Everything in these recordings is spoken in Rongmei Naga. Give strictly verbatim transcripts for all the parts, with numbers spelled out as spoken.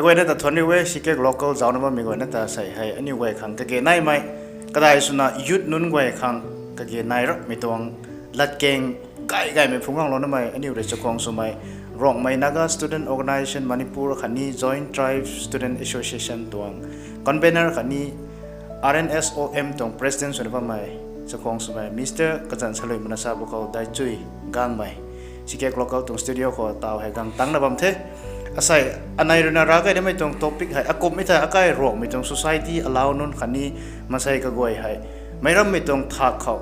Guayna ta thuanc riu e, C K local zaucna bammei guayna ta sei hei aniu guay khang kage naimei, kadai swna youth nunc guay khang kage nai rapmei tuang latkaeng gay gaymei phungc ganglounamei aniu rui chakhwang swmei Rongmei Naga Student Organisation Manipur khatni Joint Tribes Student Association tuang convener khatni R N S O M tuang president swna bammei chakhwang swmei Mister Kazan Salui Manasa Bukau Daichui Gangmei, C K local tuang studio khou taw hei gang tangcna bam the. Asei anei ruina rav gaynamei tuang topic hei akumhmei thei akai Rongmei tuang society alau nunc khatni maansei kaguay hei meic rammei tuang thak khou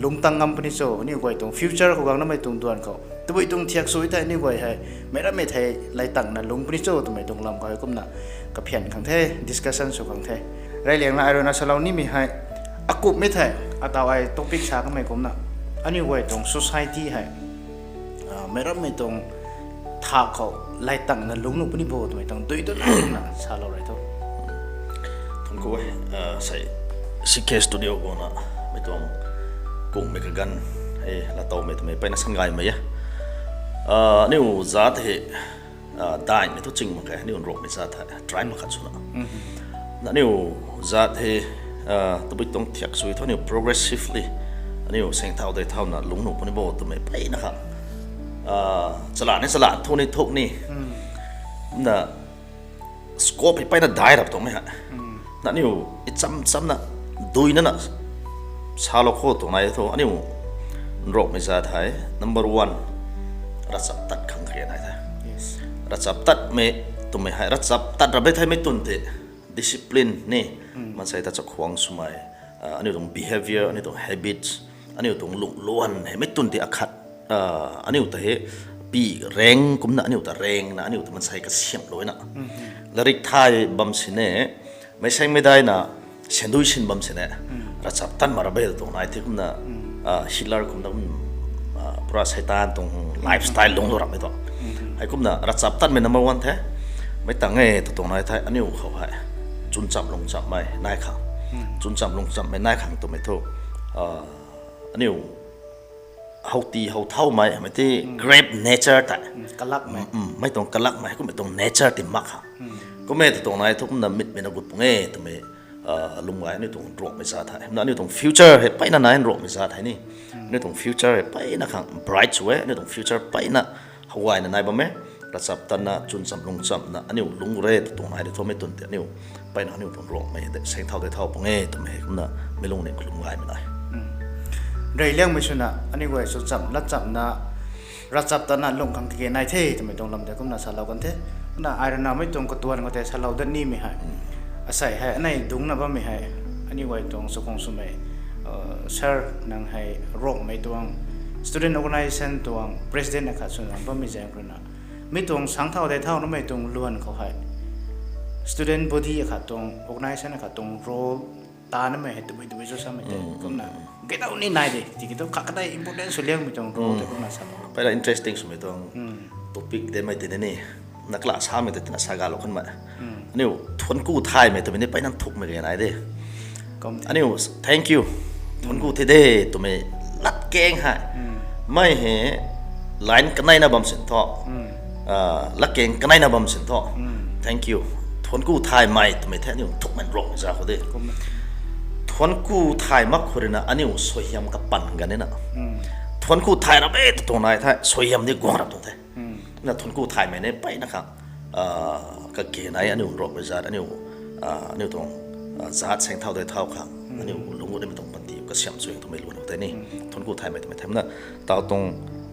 lungc tang ngam puni cho, aniu guay tuang future khou gangnamei tuang duan khou tabui tuang thiak sw thei aniu guay hei meic rammei thei lay tangna lungc puni cho twmei tuang lam khou hei kumna kaphian khang the, discussion sw khang the. Reyliangna ai ruina salou nimei hei akumhmei thei ataw ai topic sa kamei kumna aniu guay tuang society hei meic rammei tuang thak khou lay tangna lungc nuh puni bo twmei tuang dui tu na salou rei tho. Thuanc ku e, sei C K studio khou na mei tuang kungmei kaganv hei laatowmei twmei mpeyna san gaymei e. Aniu zaat hei daihmei thu ching mak khe, aniu Rongmei zaat hei tribe makhat swna. Na aniu zaat hei tabui tuang thiak sw thu aniu progressively aniu saengthau daithauna lungc nuh puni bo twmei mpeyna kha chalan ni chalan, thuk ni thuk ni na scope hei mpeyna dai rap tuangmei hei. Na aniu icham chamna duinana salou khou tuang nai thu aniu Rongmei zaat hei number one ravchaptat khang kage nai the. Ravchaptatmei twmei hei ravchaptat rap e theimei twn tei discipline ni, maansei ta chakhwang swmei, aniu tuang behaviour, aniu tuang habits, aniu tuang lungluan hei mei twn tei akhat aniu ta hei pi reng kumna aniu ta rengna aniu ta maansei kasiamhlouna larik thay bam sini, meic saengmei daina sandui sin bam sini ravchaptat mak rap e tuang nai the kumna, Hitler kumna kum pura Satan tuang lifestyle lungclou rapmei tu. Heikumna ravchaptatmei number one the. Mei tang e tu tuang nai the aniu khou hei chwn chamv lung chamvmei nai khang, chwn chamv lung chamvmei nai khang twmei thu aniu howti how thaumei mei ti grave nature tei mei tuang kalakmei kummei tuang nature ti mak khang. Kummei tu tuang nai thu kumna mitmei na gut pung e twmei lung gay aniu tuang Rongmei zaat hei na aniu tuang future hei mpeyna nai Rongmei zaat hei ni. Aniu tuang future hei mpeyna khang bright sw e, aniu tuang future mpeyna how gayna nai bam e. Ravchaptatna chwn chamv lung chamvna aniu lungc re tu tuang nai de thumei twn tei aniu mpeyna aniu tuang Rongmei de saengthau daithau pung e twmei hei kumna mei lungning kalung gaymei nai. Reyliangmei swna aniu guay chwn chamv lat chamvna ravchaptatna lungc khang kage nai the twmei tuang lam tei kumna salou kan the. Kumna ai ruina mei tuang katuan khou tei salou dat nimei hei, asei hei anei dungcna bammei hei aniu guay tuang chakhwang swmei sir nang hei Rongmei tuang student organisation tuang president akhat swna bammei zaeng ruina mei tuang saengthau daithaunamei tuang luan khou hei student body akhat tuang organisation akhat tuang role tanamei hei tabui tabui cho samei tei kumna gaydaw ni nai de tiki thu khat kadai important swliangmei tuang role tei kumna sa mpeyna interesting swmei tuang topic de mei tei ni na kala samei tei tina sa galou kanmei aniu thuanc ku thaymei twmei ni mpeyna nthukmei kage nai de. Aniu thank you, thuanc ku the de twmei latkaeng hei mei hei line kaneina bam sin thu, latkaeng kaneina bam sin thu thank you, thuanc ku thaymei twmei the aniu nthukmei Rongmei zaat khou de. Thuanc ku thay mak khou ruina aniu suaihiam kapan ganv nina thuanc ku thay rap e tu tuang nai the, suaihiam ni guang rap tuang the. Na thuanc ku thaymei ni mpeyna khang kage nai aniu Rongmei zaat aniu aniu tuang zaat saengthau daithau khang aniu lungc gut nimei tuang panty kasiam sw twmei luan khou tei ni thuanc ku thaymei twmei themna taw tuang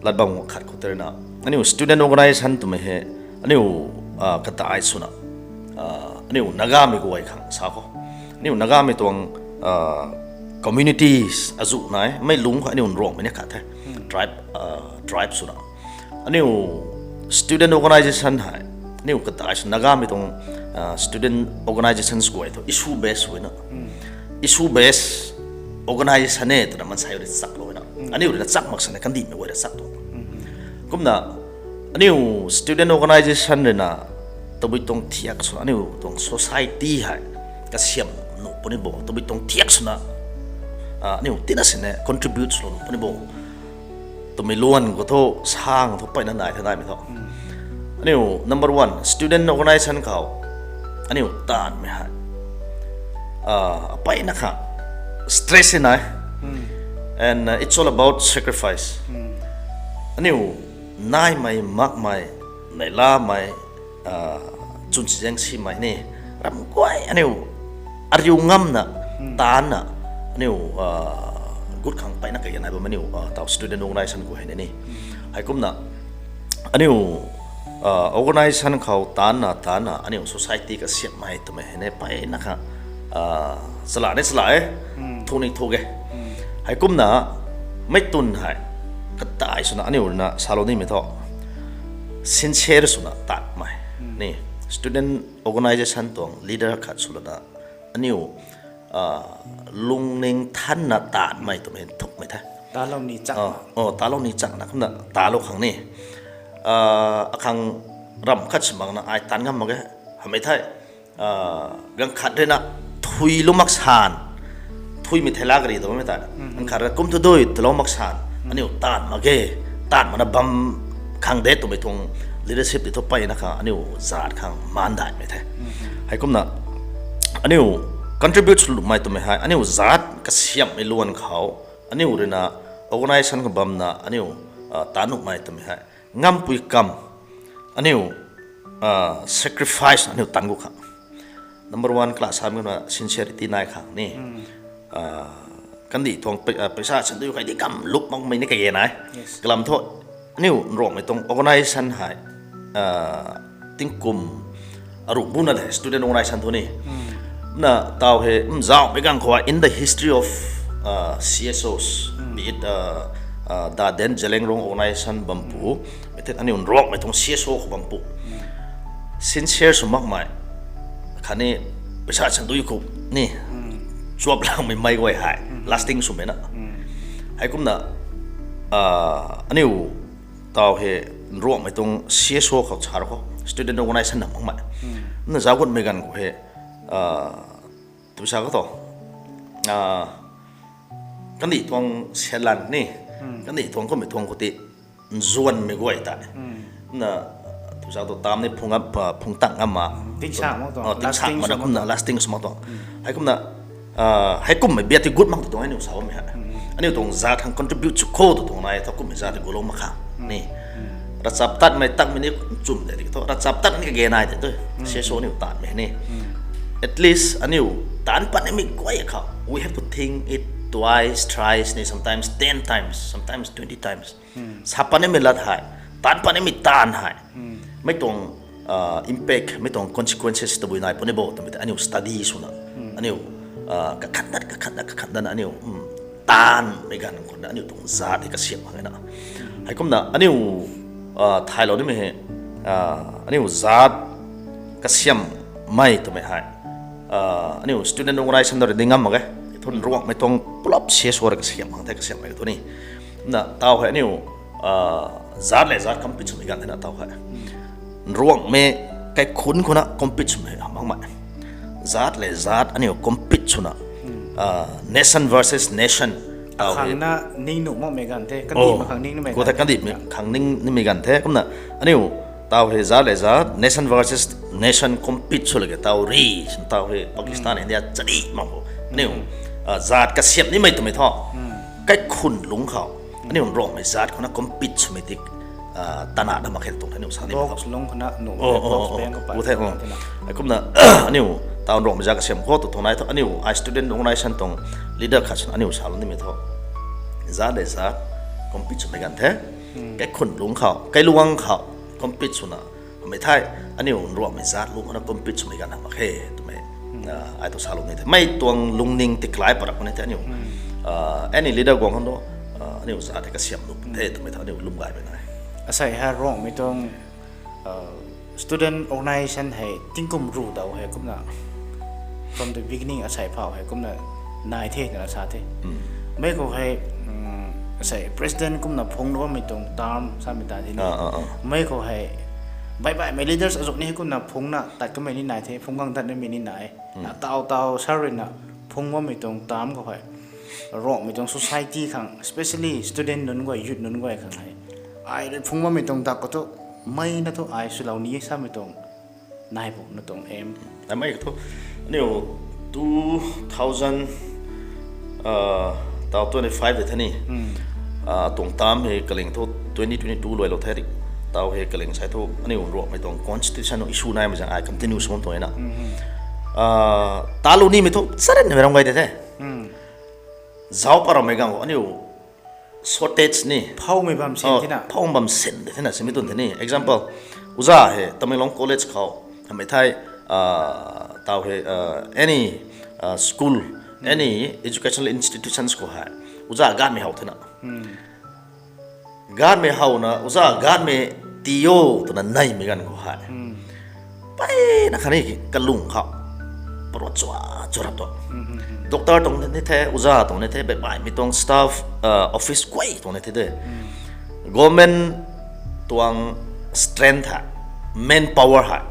lat bam khat khou tei ruina aniu student organisation twmei hei aniu kadai swna aniu Nagamei guay khang sa khou aniu Nagamei tuang communities azuh nai mei lungc khou aniu Rongmei ni khat the, tribe swna aniu student organisation hei aniu kadai sw Nagamei tuang student organizations guay thu issue based swna issue based organisation e twna maansei rui chaklou na aniu ruina chak mak sana kandihmei guay rui chak tu. Kumna aniu student organisation ruina tabui tuang thiak swna aniu tuang society hei kasiam nuh puni bo, tabui tuang thiak swna aniu tina sini contribute swlou nuh puni bo twmei luan khou thu sang thu mpeyna nai the naimei thu. Aniu number one student organization khou aniu taanvmei hei, ah, mpeyna kha stress e nai. And uh, it's all about sacrifice. Aniu naimei, makmei, neilamei, ah, chwn chizaeng simei ni, ram guay aniu ariu ngamna, taanna, aniu, ah, gut khang mpeyna kage nai bam aniu, ah, taw student organization khou hei ni. Heikumna aniu, ah, organization khou taanna taanna aniu society kasiamhmei twmei hei ni mpeyna kha, ah, chala ni chala e, thu ni thu e. Heikumna mei twn hei kadai swna aniu ruina salou nimei thu sincere swna taanvmei ni, student organization tuang leader khat swlana aniu, ah, lungning thanna taanvmei twmei thukmei the. Talou ni chak, ah, oh, talou ni chakna kumna talou khang ni, ah, akhang ram khat si makna ai taanv ngam mak ge, hamei the. Ah, ganv khat ruina thuilou mak san, thuimei thei lak ri twmei tei, ganv khat rui kum thu dui twlou mak san aniu taanv mak ge, taanv makna bam khang de twmei tuang leadership tei thu mpeyna kha aniu zaat khang maan daihmei the. Heikumna aniu contribute swlumei twmei hei aniu zaat kasiamhmei luan khou aniu ruina organization khou bamna aniu, ah, taanv nuhmei twmei hei ngampui kam aniu, ah, sacrifice aniu taanv gu khang. Number one class hamei kumna sincerity nai khang ni, ah, kandih tuang pe-, ah, paisa sandui khat di kam lup makmei ni kage nai. Kalam thu aniu Nruangmei tuang organization hei, ah, tingkum aru buna de student organization thu ni. Na taw hei, um, zauhmei ganv khou in the history of, uh, C S Os, be it, uh, uh, the then Zeliangrong organization bampu, mei the aniu Nruangmei tuang C S O khou bampu sincere sw makmei khatni paisa sandui khou ni chuap langmei mei guay hei lasting swmei na. Heikumna, ah, aniu taw hei Nruangmei tuang C S O khou char khou student organization na makmei na zauc gutmei ganv khou hei, ah, twsa khou tu, ah, kandih tuang selan ni, kandih tuang kummei tuang khou ti nzuanmei guay tei na, twsa tu tam ni phung ap, ah, phung tang ngam ma, tingsak mak tuang, ah, tingsak lasting mak sw na mak tuang, kumna lasting sw mak tuang. Heikumna, ah, heikummei biat ti gut mak tu tuang aniu sa bammei hei aniu tuang zaat khang contribute sw khou tu tuang nai thu kummei zaat ti gulou mak khang ni. Ravchaptatmei takmei ni nchum de tiki thu ravchaptat ni kage nai tei tu, C S O aniu taanvmei ni. At least aniu taanv patnimei guay khou we have to think it twice, thrice ni, sometimes ten times, sometimes twenty times. Sa patnimei lat hei, taanv patnimei taanv hei, mei tuang, ah, impact, mei tuang consequences tabui nai puni bo twmei tei aniu study swna, aniu, ah, kakhat dat, kakhat dat, kakhat dat aniu, um, taanvmei ganv khou na aniu tuang zaat hei kasiamh khang na. Heikumna aniu, ah, thaylou nimei hei, ah, aniu zaat kasiamhmei twmei hei, ah, aniu student organization da rui di ngam mak ge. Thu Nruangmei tuang pulap C S O rui kasiamh khang the, kasiamhmei thu ni. Na taw hei aniu, ah, zaat le zaat compete swmei ganv the na taw hei. Nruangmei kaikhunc khou na compete swmei makmei. Zaat le zaat aniu compete swna, ah, nation versus nation. Taw hei khang na ning nuh makmei ganv the, kandih mak khang ning nimei khou the, ganv the, kandih mak khang ning nimei ganv the. Kumna aniu taw hei zaat le zaat, nation versus nation compete sw lage taw ri, taw hei Pakistan, India chari mak bo. Aniu, ah, zaat kasiamh nimei twmei thu kaikhunc lungc khou aniu Nruangmei zaat khou na compete swmei ti, ah, tana da mak khe tuang aniu sa ni thu. Lungc khou na nuh, oh, oh, box oh, bang khou pat the, oh, the na. Heikumna aniu taw Nruangmei zaat kasiamh khou tu tuang nai thu aniu ai student organization tuang leader khat swna aniu salou nimei thu, zaat le zaat compete swmei ganv the. Kaikhunc lungc khou, kailuang khou compete swna mei thei, aniu Nruangmei zaat lungc khou na compete swmei ganv na mak khe twmei, ah, ai tu salou ni the. Mei tuang lungning tiklai parak ni the aniu, ah, any leader guang khang tu, ah, aniu zaat hei kasiamh nuh the twmei thu aniu lwm gaymei nai. Asei hei Nruangmei tuang, ah, student organization hei tingkum ru daw hei kumna from the beginning asei phau hei kumna nai the twna sa the. Mei khou hei, asei president kumna phungc bammei tuang term samei ta di ni. Mei khou hei baih baihmei leaders azuh ni hei kumna phungcna tat kamei ni nai the, phungc gang dat nimei ni nai. Taw taw sa ruina phungc bammei tuang term khou hei Nruangmei tuang society khang, especially student nunc guay, youth nunc guay khang hei ai rui phungc bammei tuang dak khou tu Mei na thu ai swlou ni e samei tuang nai bo na tuang aim. Ai mei ka thu, aniu two thousand, uh, tau twenty five de the ni. Uh, tuang tam hei kaling thu twenty twenty two luailou the ri. Tau hei kaling sai thu aniu Ruangmei tuang constitution issue naimei zang ai continue sw bam tuang e na. Uh, talou nimei thu sarenmei ram gay de the. Zauc pat rammei gang khou aniu shortage ni. Phoumei bam sin tina. Phou bam sin de thena simi tun the ni. Example, uza hei Tamenglong College khou, hamei thei, uh, tau hei, uh, any, uh, school, any educational institutions khou hei uza ganmei how thena. Ganmei howna uza ganmei tii o twna neimei ganv khou hei, peyna khatni kalung khou parua chua chua rap tu. Doctor tuang ni the, uza tuang ni the, baibaihmei tuang staff, uh, office guay tuang ni the de. Government tuang strength hei, manpower hei,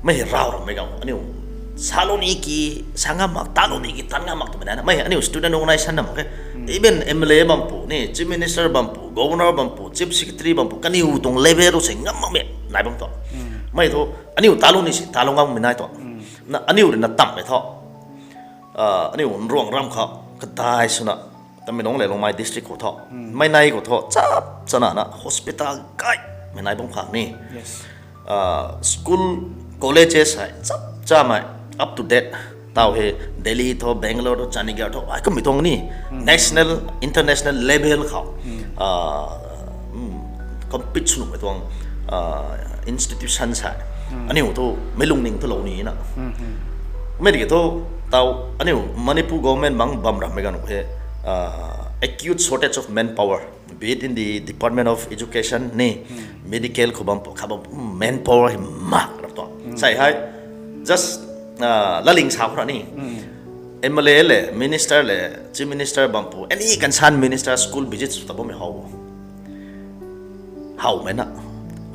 mei hei rav rammei gang aniu salou ni ki sa ngam mak, talou ni ki tan ngam mak twmei na. Mei aniu student organization na mak khe, even M L A bam pu ni, chief minister bam pu, governor bam pu, chief secretary bam pu, kaniw tuang level ru se ngam makmei nai bam tu. Mei thu aniu talou ni si talou ngammei nai tu. Na aniu rui na tammei thu, uh, aniu Nruang ram khou kadai swna Tamenglong le Longmai district khou thu, mei nai khou thu chap chana na hospital gaymei nai bam khang ni. Uh, school, colleges hei chap chamei, up to date. Tau hei Delhi thu, Bangalore thu, Chandigarh thu ai kummei tuang ni, national, international level khou, uh, compete sw nuhmei tuang, uh, institutions hei aniu thu mei lungning thu lou ni na. Mei tiki thu tau aniu Manipur government mang bam rammei ganv khou hei, uh, acute shortage of manpower, be it in the Department of Education ni, medical khou bam pu, kha bam pu, manpower hei mak rap tu. Sai hei just, uh, laling sa khou ra ni, M L A le, minister le, chief minister bam pu, any concerned minister school visit sw ta bammei how, howmei na.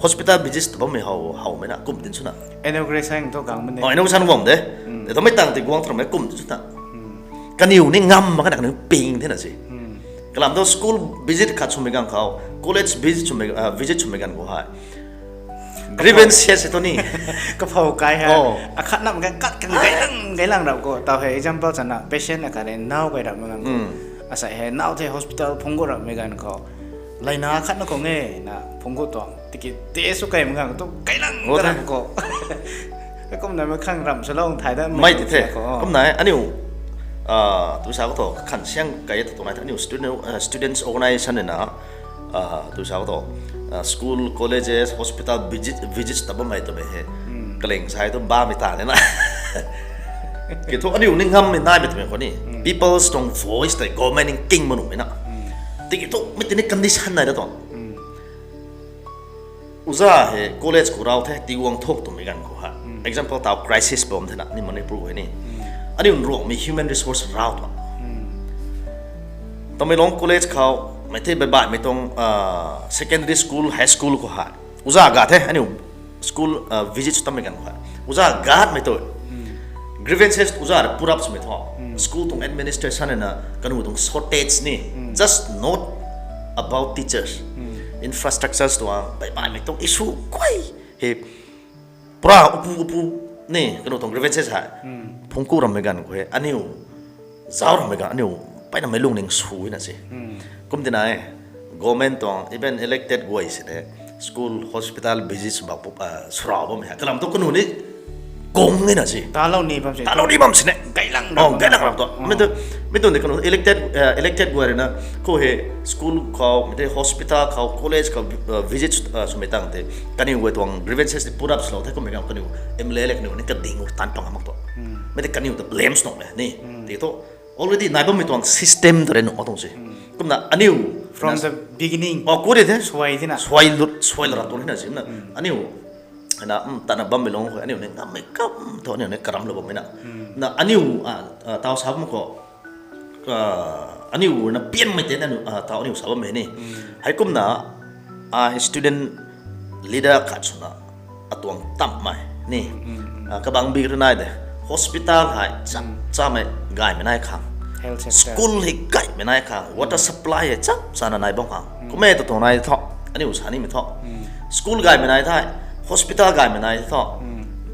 Hospital visit ta bammei how, howmei na kum tin swna. Inauguration thu gang mei ni. Oh, inauguration guang de. Tei thu mei tang tei guang tramei kum tin swna. Kaniw ni ngam mak kana kaniw ping thena si. Kalam thu school visit khat swmei ganv khou, college visit swmei, uh, visit swmei ganv khou hei grievances hei tu ni. Kaphow kai hei. Akhat nam kan kat kan gailang gailang rap khou. Tau hei example chana patient akhat hei nau kai rapmei ganv khou, asei hei nau the hospital phungc gut rapmei ganv khou, leina khat na khou nge na phungc gut tuang tiki test sw kaimei ganv khou tu gailang rap khou. Kumna mei khang ram swlou thay da mei ti the. Kumna aniu, uh, tu sa khou thu khan siang kai ta tuang nai the aniu student, uh, students organization na, uh, tu sa khou thu, uh, school, colleges, hospital visit, visits ta bammei twmei hei kaling sai tu bammei ta ni na. Ki thu aniu ni ngammei naimei twmei khou ni, people's tuang voice tei government in king manuhmei na. Tiki thu mei tini condition nai da tuang. Uza hei college khou rau the, tiguang thuk twmei ganv khou hei, example tau crisis bam thena ni Manipur khou ni. Aniu Nruangmei human resource rau tuang. Tamenglong college khou, mei the baibaihmei tuang, uh, secondary school, high school khou hei uza ga the, aniu school, uh, visit sw tammei ganv khou hei uza gatmei tu grievances uza rui put up swmei thu, school tuang administration na kanu tuang shortage ni, just not about teachers, infrastructures tuang baibaihmei tuang issue guay hei pura upu upu ni kanu tuang grievances hei phungc ku rammei ganv khou hei aniu zauc rammei ganv aniu peyna mei lungning sw na si. Kum tina e, government tuang even elected guay sini school, hospital visit sw bak pu, uh, swrau bammei hei kalam thu kanu ni kung e na si. Talou ni bam sini gailang rap tu. Mei tu, mei tu ni kanu elected, uh, elected guay rui na khou hei school khou, mei the hospital khou, college khou, uh, visit, uh, swmei tang tei kaniw guay tuang grievances ni put up swlou the kummei ganv kaniw M L A le kaniw ni kading u tan pang mak tu. Mei tei kaniw ta blame sw nuh le ni. Tei thu already nai bammei tuang system ta rui nuh mak tuang si. Kumna aniu from the beginning, oh, kuri the suai tina, suai lut suai la rap tuang na si na. Aniu na, um, tana bammei lung khou aniu ni ngammei kam thu aniu ni karamlou bammei na. Na aniu, uh, uh, tau sa bam khou, uh, aniu na pianmei tei na, uh, tau aniu sa bammei ni. Heikumna, uh, student leader khat swna atuang tammei ni, uh, kabang bi rui nai de, hospital hei chap chamei gaymei nai khang, school hei gaymei nai khang, water supply hei chap chana nai bam khang kummei ta tuang nai thu aniu sa nimei thu School gaymei nai the, hospital gaymei nai the thu,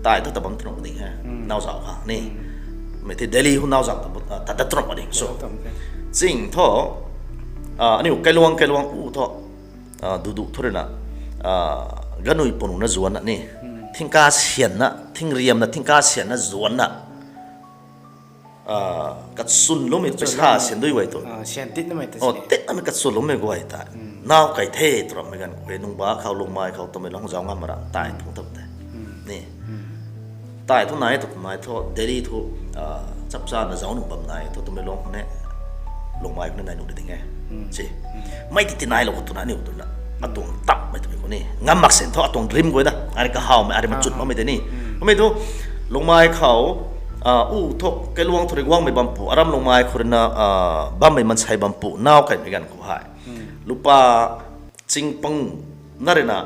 tai thu ta bam twna ding he. Nau zauc kha ni. Mei the Delhi hu nau zauc ta, ta, ta twna ding. So, ching thu, ah, aniu kailuang, kailuang u thu, ah, dudu thu rui na, ah, ganui panu na zuanna ni. Thingka sianna, thingriamna, thingka sianna zuanna. Ah, kachun lumei pesa sian dui guay tu. Ah, sian tit namei ta Oh, sini. Tit namei kachun lumei guay ta. Nau kai the twrammei ganv khou, nungba khou, Lungmai khou, Tamenglong zauc ngam mara, tai thu tam the. Ni. Tai thu nai, tu nai thu, Delhi thu, ah, chapchana zauc nung bam nai, thu Tamenglong khou ne, Lungmai khou ne nai nung di ding e. Si. Mei ti ti nai lou khou twna aniu twna. Atuang tapmei twmei khou ni. Ngam mak sin thu atuang dream guay da. Ari kahawmei, ari machut makmei tei ni. Kummei thu, Lungmai khou, ah, u thu, kailuang thu rui guangmei bampu, aram Lungmai khou rui na, ah, bammei mansei bampu, nau kaimei ganv khou hei. Lupa chingpang na rui na,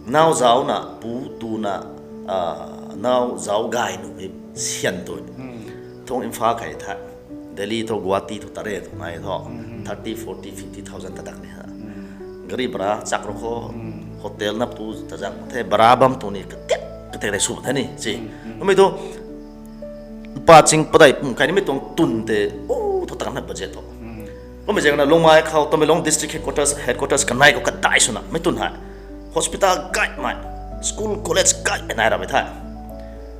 nau zauc na, pu tu na, ah, nau zauc gay nuh e sian tu. Thung Imphal kai the. Delhi thu, Guwahati thu, tare thu nai thu. Thirty, forty, fifty thousand ta dak ni ha. Gari bara chak ro khou, hotel na tu ta zak the, bara bam tu ni katek, katek rei sw the ni, si. Kummei thu, pa ching padai pum kai nimei tuang tun tei, o, thu ta na budget thu. Kummei zaeng na Lungmai khou Tamenglong district headquarters, headquarters kanei khou kadai swna, mei tun hei. Hospital gaymei, school college gaymei nai ramei the.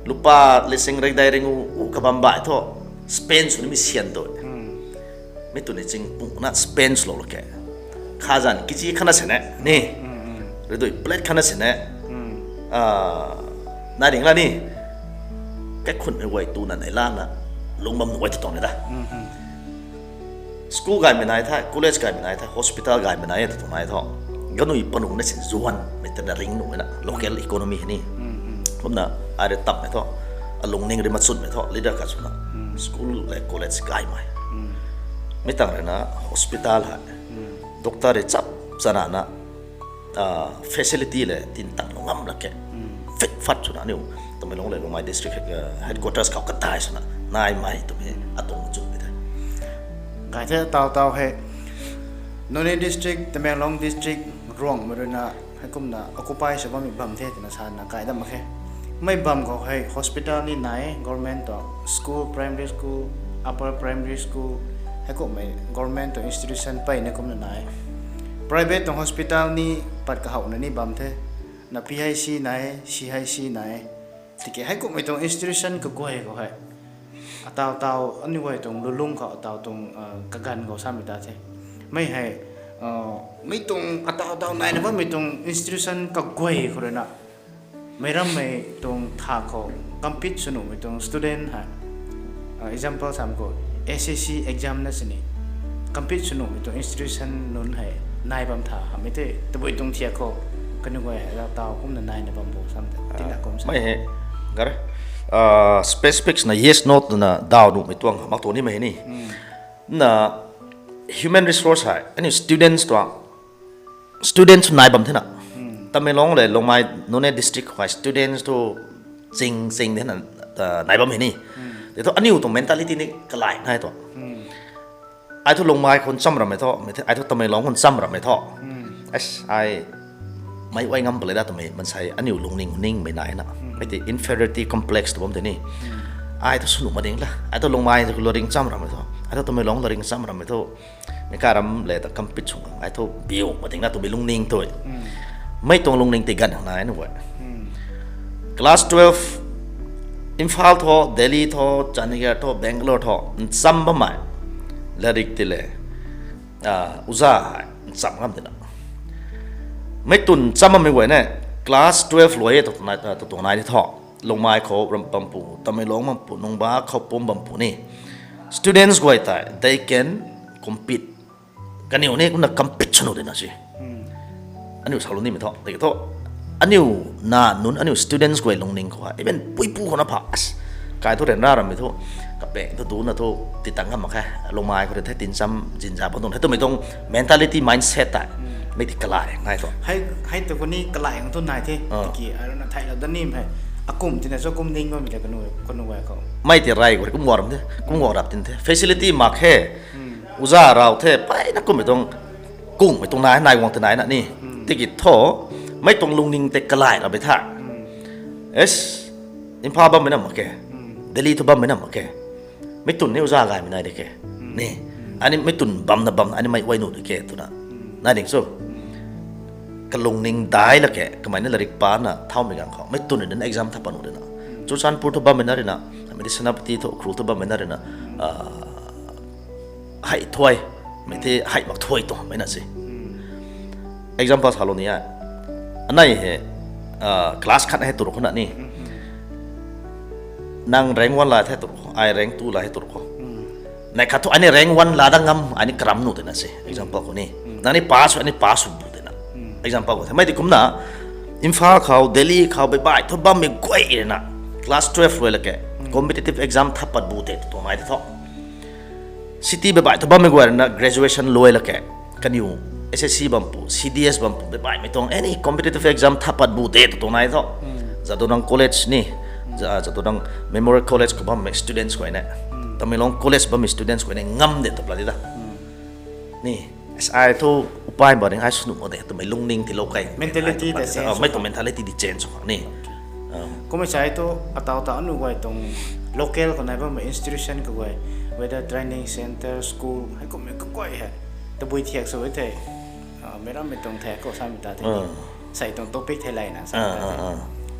Lupa lising reidai ring u, u kabam bai thu, spend sw nimei sian tu. Mei tun ni ching pung na spend lou lou ke. Khazan kichi khana sine, ni. Ridui plate khana sine. Ah, nai ring la ni. Kaikhunmei guay tu na nai lana, lung bam nuh guay tu tuang ni da. School gaymei nai the, college gaymei nai the, hospital gaymei nai the, tu nai thu. Ganui panu na sin zuan, mei tei na ring nuh na, local economy ni. Kumna, ai rui tapmei thu, alungning rui machunmei thu, leader khat swna. School le college gaymei. Mi tang rui na, hospital hei. Doctor rui chap chana na, ah, facility le tin tang lou ngam lak ke. Fit fat swna aniu, Tamenglong le Lungmai district, ah, headquarters khou kadai swna, naimei twmei, atuang machunmei the. Kai the tau tau hei, Noney district, Tamenglong district, Ruangmei rui na, heikumna occupy sw bammei bam the twna sana kai dam mak khe. Mei bam khou hei hospital ni nai, government tuang school, primary school, upper primary school, heikumhmei government tuang institution peyna kumna nai. Private tuang hospital ni pat kahowna ni bam the, na P H C nai, C H C nai. Tiki heikumhmei tuang institution kaguay khou hei. Ataw taw, aniu guay tuang lulung khou, ataw tuang, ah, kaganv khou samei ta the. Mei hei, ah, mei tuang, ataw taw naina bammei tuang institution kaguay khou rui na. Meic rammei tuang tha khou, compete sw nuhmei tuang student hei. Ah, example sam khou, S S C exam na sini. Compete sw nuhmei tuang institution nunc hei, nai bam tha, hamei tei, tabui tuang thiak khou, kaniw guay hei, ataw kumna naina bam bo sam ta, tina kum sa. Mei hei, gar, ah, specifics na yes, no twna daw nuhmei tuang mak tuang nimei ni. Na human resource hei, aniu students tuang, students nai bam thena. Tamenglong le Lungmai Noney district khou students tu ching ching thena, ah, nai bam hei ni. Tei thu aniu tuang mentality ni kalai nai tuang. Ai thu Lungmai khou ncham rammei thu, mei the, ai thu Tamenglong khou ncham rammei thu. As, ai mei uai ngam palei da twmei mansei aniu lungning ningmei nai na. Mei tei inferiority complex tw bam tei ni. Ai thu sw nuh mak ding la. Ai thu Lungmai khou lou ring cham rammei thu. Ai thu Tamenglong lou ring cham rammei thu. Mei karam le ta compete sw ngang. Ai thu biu mak ding na twmei lungning tu. Mei tuang lungning tei ganv khang nai na guay. Class twelve, Imphal thu, Delhi thu, Chandigarh thu, Bangalore thu, ncham bammei. Larik tei le, ah, uza hei, ncham ngam tina. Mei tun ncham bammei guay ne, class twelve luai e tu tuang nai, tu tuang nai ni thu. Lungmai khou ram bampu, Tamenglong bampu, Nungba khou pum bampu ni. Students guay tei, they can compete. Kaniw ni kumna compete sw nuh dina si. Aniu salou nimei thu, tiki thu. Aniu na nunc, aniu students guay lungning khou, even puipu khou na pha, as, kai thu ryanra rammei thu, kapeng thu duna thu, ti tang ngam mak khe, Lungmai khou rui the tin cham zinza bam tuang the twmei tuang mentality, mindset tei, mei ti kalai nai thu. Hei, hei tu khou ni kalai ang thu nai the, tiki, aruna thailou da nim hei, akum tina cho kum ning bammei ta kanu, kanu guay khou. Mei ti rai khou kum guang ram the, kum guang rap tin the, facility mak khe, uza rau the, pai na kummei tuang, kungmei tuang nai, nai guang tei nai na ni. Tiki thu, Mei tuang lungning tei kalai ra bei tha. Es, Imphal bammei na mak khe. Delhi thu bammei na mak khe. Mei twn ni uza gaymei nai de khe. Ni, ani mei twn bamna bamna ani mei uai nuh de khe twna. Nai ding cho. Kalungning dai la khe, kamei na larik pana thaumei gang khou. Mei twn ni exam tha pat nuh de na. Churachandpur thu bammei na rui na. Mei ti Senapati thu, Ukhrul thu bammei na rui na. Hei thuai, mei the hei mak thuai tuang mei na se. Example salou ni a. Anei hei, class khat hei tur khou na ni. Nang rank one la the tur khou, ai rank two la hei tur khou. Nai khat thu ani rank one la da ngam, ani karam nuh de na se. Example khou ni. Nang ni pass, ani pass bu de na. Example khou the. Mei ti kumna, Imphal khou, Delhi khou, beibai thu bammei guay rui na. Class twelve luai la khe. Competitive exam tha pat bu de tuang nai de tho. City beibai thu bammei guay rui na graduation luai la khe. Kaniw S S C bam pu, C D S bam pu, beibaimei tuang any competitive exam tha pat bu de tuang nai tho. Jadonang College ni, Jadonang Memorial College khou bammei students guay ne. Tamenglong College bammei students guay ne ngam de ta pla di da. Ni, ai thu upai ba ring ai sw nuh mak de twmei lungning tiilou kei. Mei tuang mentality di change khang ni. Kummei sai thu ataw ta anu guay tuang local khou nai bammei institution kaguay, whether training centre, school, hei kummei kaguay hei tabui thiak sw e the. Meic rammei tuang the khou samei ta the. Sei tuang topic thei layna sa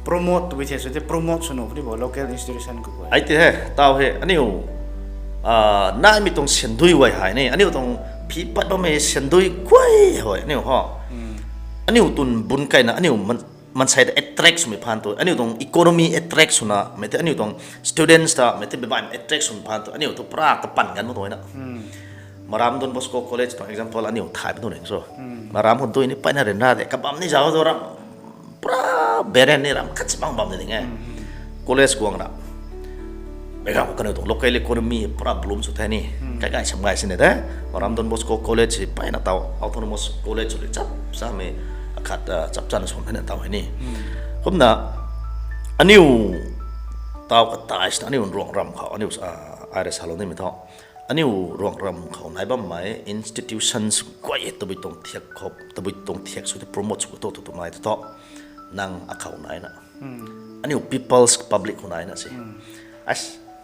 promote tabui thiak sw the, promote sw nuh puni bo local institution kaguay. Ai ti he, taw he, aniu naimei tuang syandui guay hei ni, aniu tuang phi pat bammei syandui guay hei aniu ho. Aniu twn bun kaina aniu maansei ta attract swmei phaan tu, aniu tuang economy attract swna mei the, aniu tuang students ta mei the, beibaimei attract swmei phaan tu aniu thu pra kapan ganv mak tuang na. Maram Don Bosco College tuang example aniu thay pu tu ning so. Maram khou dui ni paina ryanra de, kabam ni zauc tu ram, pra barren ni ram khat si bam bam de ding e. College guang ra, meic ganv khou kaniw tuang local economy pra bloom sw the ni. Kai gay sam gay sini de. Maram Don Bosco College si paina taw autonomous college sw le chap samei akhat chap chana swan thena taw hei ni. Kumna aniu taw katai sina aniu ruang ram khou aniu ai rui salou nimei thu, aniu ruang ram khou nai bammei institutions guay tabui tuang thiak khou, tabui tuang thiak sw the promote sw khou tu tu tu nai thu, nang akhou naina, aniu people's public khou naina se.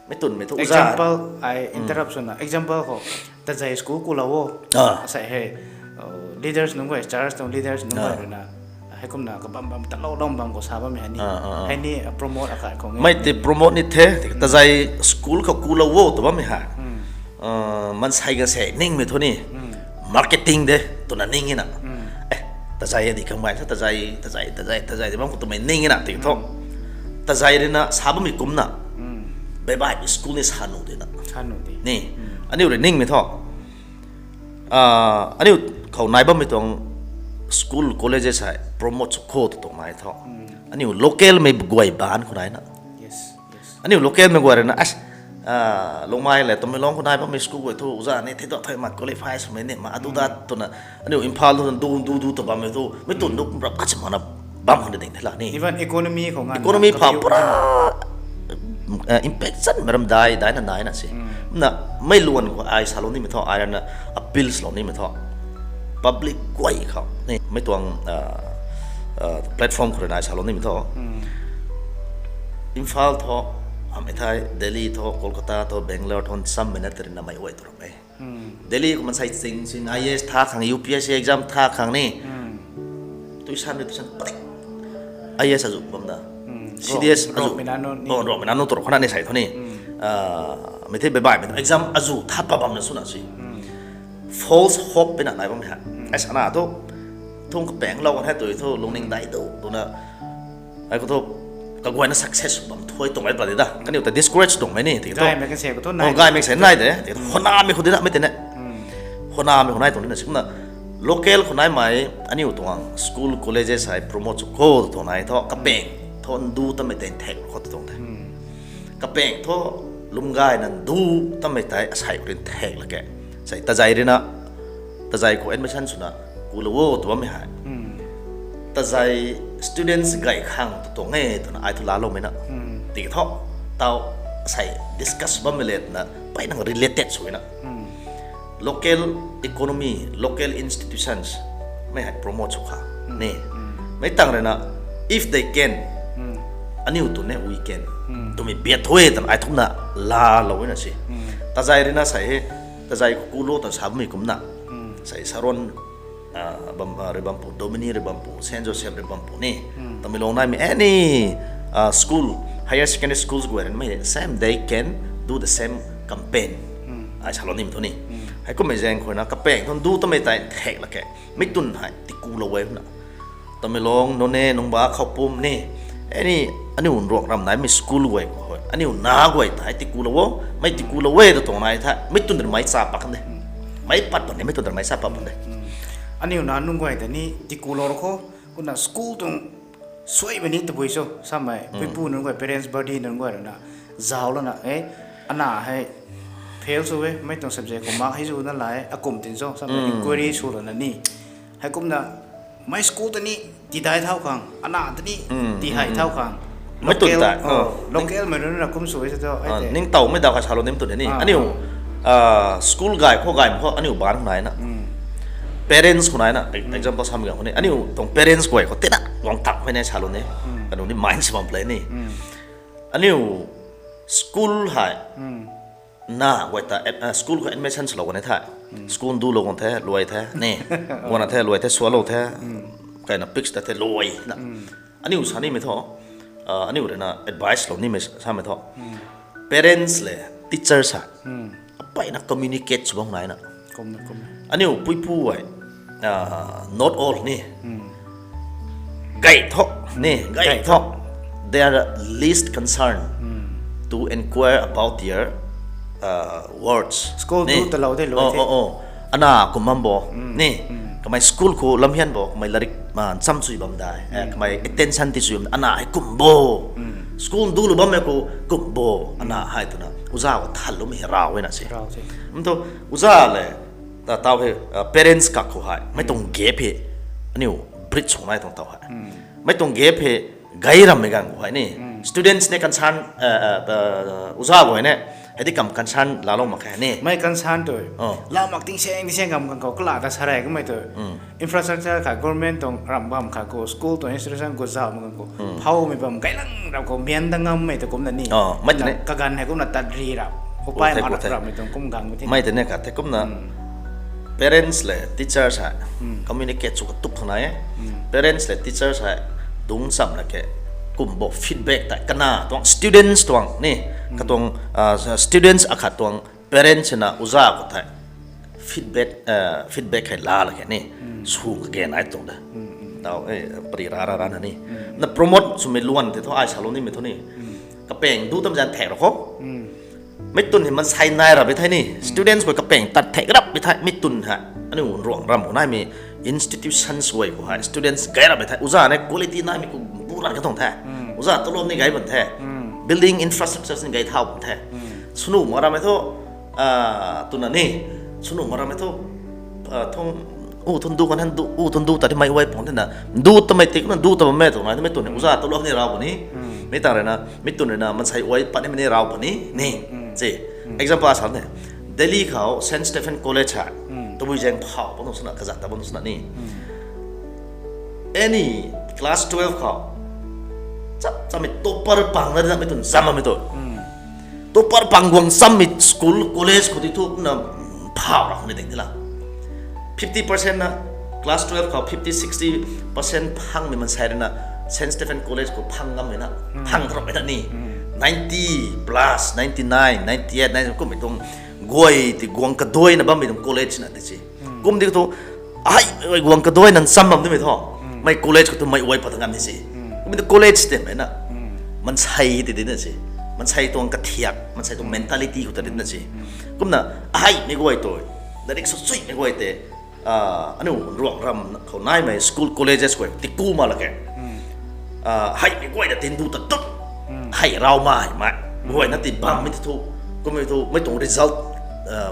Mei twn mei thu uza, example, ai interrupt swna example khou, Tazei school kulou o, asei hei leaders nunc guay, church tuang leaders nunc guay rui na, heikumna kabam bam talou lou bam khou sa bammei hei ni, hei ni promote akai khou mei ti promote ni the. Tazei school khou kulou o tw bammei hei, maansei ga se ningmei thu ni marketing de twna ning na. Tazei di khang bai sa, Tazei, Tazei, Tazei, Tazei di bam khou twmei ning na ti thu, Tazei rui na sa bammei kumna, beibai school ni sa nuh de na ni. Aniu rui ningmei thu, aniu khou nai bammei tuang school colleges hei promote sw khou tu tuang nai thu, aniu localmei guay baanc khou naina, aniu localmei guay rui na, Lungmei le Tamenglong khou nai bammei school guay thu uza ni thei tu thei mak qualify swmei ni ma adu dat twna, aniu Imphal tu du du du ta bammei thu mei twn du rap khat si mana bam khang de ding the la ni. Even economy khou nga economy pha pura impact chanmei ram dai daina naina se. Na, mei luan khou ai salou nimei thu, ai rui na appeal swlou nimei thu, public guay khou ni mei tuang platform khou rui na ai salou nimei thu, Imphal thu, amei thei Delhi thu, Kolkata thu, Bangalore thu nchammei na tei rui na mei uai tu ram e. Delhi khou maansei ching ching I A S tha khang, U P S C exam tha khang ni, tuition ni tuition padik, I A S azu bam da, C D S azu, rokmei nanu tu rau khou na ni sei thu ni, mei the beibaimei exam azu tha pat bamna swna si, false hope pina nai bammei hei, ai sana thu, thung kapaenglou kan hei tu thu lungning dai tu twna, ai khou thu kaguayna success bam thuai tuang e pla di da. Kaniw ta discourage tuangmei ni tiki thu, gaymei kan se khou thu, gaymei se nai de tiki thu, khanamei khou di na mei tei ne, khanamei khou nai tuang di na. Kumna local khou naimei aniu tuang school colleges hei promote sw khou tuang nai thu, kapaeng thu ndu tamei tei nthek khou tuang the. Kapaeng thu lwm gayna ndu tamei tei asei khou rui nthek la ke. Sei Tazei rui na, Tazei khou admission swna kulou o tw bammei hei, Tazei students gay khang tu tuang e twna ai thu laaloumei na. Tiki thu, taw sei discuss bammei le twna, pei nang related sw na, local economy, local institutions mei hei promote sw kha ni. Mei tang rui na, if they can, aniu tu ne we can twmei biat tho e twna ai thumna laalou na si. Tazai rui na sa he, tazai kulo ta sa bammei kumna, sa Saron rui bam pu, Domini rui bam pu, Saint Joseph rui bam pu ni, Tamenglong naimei any school, higher secondary schools guay rui mei same, they can do the same campaign. Ai salou nimei thu ni, heikummei zaeng khou na kapaeng thu du tamei tei thek lak khe, mei tun hei tikulou e na. Tamenglong, Noney, Nungba, Khoupum ni, any aniu Ruangram naimei school guay khou, aniu na guay tei tikulou o, mei tikulou e ta tuang nai the, mei tun rui mei cha pat kan de, mei pat pan de, mei tun rui mei cha pat pan de. Aniu na nunc guay ta ni tikulou ro kho, kumna school tuang suaimei ni tabui cho samei puipu nunc guay, parents body nunc guay rui na zauclouna e, ana hei fail sw e, mei tuang subject khou mark hei zu na la e, akum tin cho samei inquiry sw lana ni, heikumna mei school ta ni tidai thau khang, ana ta ni tihei thau khang, mei tun local, tei local mei rui na kum sw e sa tho, ningtowmei daw kha salou nim tun ni. Aniu school gay khou gaymei khou aniu ban khou nai na, parents khou nai na, example samei ganv khou ni aniu tuang parents guay khou tina guang tak khou ni salou ni, kanu ni mind si bam play ni. Aniu school hei na guay ta, school khou admission swlou kan the, school dulou kan the, luai the ni, guangna the, luai the, sualou the, kaina fix ta the, luai na. Aniu sa nimei thu, aniu rui na advice lou nimei samei thu, parents le teachers hei apeina communicate sw bam nai na. Aniu puipu hei, not all ni, gay thu ni, gay thu, they are least concerned to inquire about their wards. School du talou de, luai the. Ana kum bam bo ni, kamei school khou lamhian bo, kamei larik chamchui bam dai, kamei attention tisui bam, ana hei kum bo, school dulou bammei khou kum bo, ana hei twna uza khou thanloumei hei raw e na si. Mtho, uza le, ta tau hei, parents kak khou hei mei tuang gap hei aniu bridge sw nai tuang tau hei, mei tuang gap hei gay rammei ganv khou hei ni, students ne concern, uza guay ne, hei di kam concern laalou mak khe ni, mei concern tu laa mak ting seng ting seng kam ganv khou kala ta sa rey kummei tu, infrastructure khat, government tuang ramh bam khat khou, school tuang institution khou zauhmei ganv khou, phowmei bam gaylang rap khou mian da ngammei ta kumna ni, kaganv hei kumna tat ri rap, upai mak rammei tuang kum ganv khou the. Mei tei ni khat the kumna, parents le teachers hei communicate sw katup khang nai e. Parents le teachers hei dungc chamv la khe, kum bo feedback tei kana tuang students tuang ni, katuang students akhat tuang parents na uza khou thei feedback, feedback hei laa la khe ni, sw kage nai tuang de. Tau, pari ra ra ra na ni, na promote swmei luan tei thu ai salou nimei thu ni, kapaeng du tam zan thek ra kho. Mei tun hei mansei nai rap e thei ni, students guay kapaeng tat thek rap e thei, mei tun hei aniu Ruangram khou naimei institutions guay khou hei students gay rap e thei, uza ne quality naimei khou bu ran kha tuang the, uza talom ni gay bam the, building infrastructures ni gay thau bam the. Swnu mak rammei thu, twna ni, swnu mak rammei thu, thung, u thun du kan hen, u thun du ta di mei uai pang thena, du tamei tikna du ta bammei tuang nai, mei tun ni uza talom ni raw puni, mei tang rui na, mei tun rui na mansei uai pat nimei ni raw puni ni, si. Example sa ne, Delhi khou Saint Stephen College hei, tabui zaeng phaw bam swna, kazat ta bam swna ni, any class twelve khou chap chamei topper pang na di na mei tun zam bammei tu, topper pang guang chammei school college khou ti thukna phaw ra khou ni ding di la. Fifty percent na, class twelve khou fifty, sixty percent phangmei mansei rui na Saint Stephen College khou phang ngammei na, phang tharamei na ni, ninety plus, ninety nine, ninety eight, ninety kummei tuang guay ti guang kaduaina bammei tuang college na ti si. Kum di thu, aheimei guay guang kaduaina cham bam nimei thu, mei college khou tu mei uai pat ngam ni si. Kum di college ti mei na, mansei ti di na si, mansei tuang kathiak, mansei tuang mentality khou ta di na si. Kumna aheimei guay tu, larik sw chuimei guay tei, aniu Ruangram khou naimei school colleges guay tiku mak la khe, aheimei guay ta tin du ta tup, hei raw mai mei guayna ti bammei ti thu, kummei thu mei tuang result,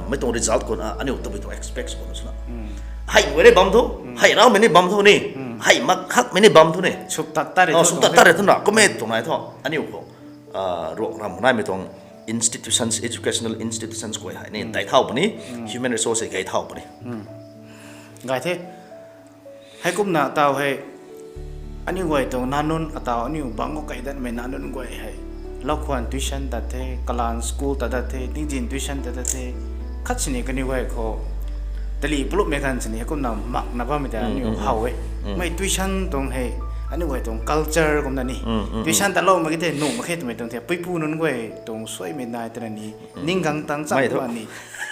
mei tuang result khou na aniu tabui tuang expect khou na swna, hei guay ni bam thu, hei rawmei ni bam thu ni, hei mak hakmei ni bam thu ni, sw tat tat rei thu na, kummei tuang nai thu aniu khou, Ruangram naimei tuang institutions, educational institutions guay hei ni dai thau puni, human resource hei gay thau puni. Gay the. Heikumna tau hei, Aniu guay tuang nanunc ataw aniu bangc khou kai datmei nanunc guay hei, Lakhwan tuition tat the, Kalan school tat dat the, Tingzin tuition tat dat the, khat sini kaniw guay khou tali plupmei khan sini kumna makna bammei ta aniu how e. Mei tuition tuang hei, aniu guay tuang culture kumna ni. Tuition tatloumei ki the nuh mak khe twmei tuang the, puipu nunc guay tuang suaimei nai twna ni, ning gang tang cham tw ni,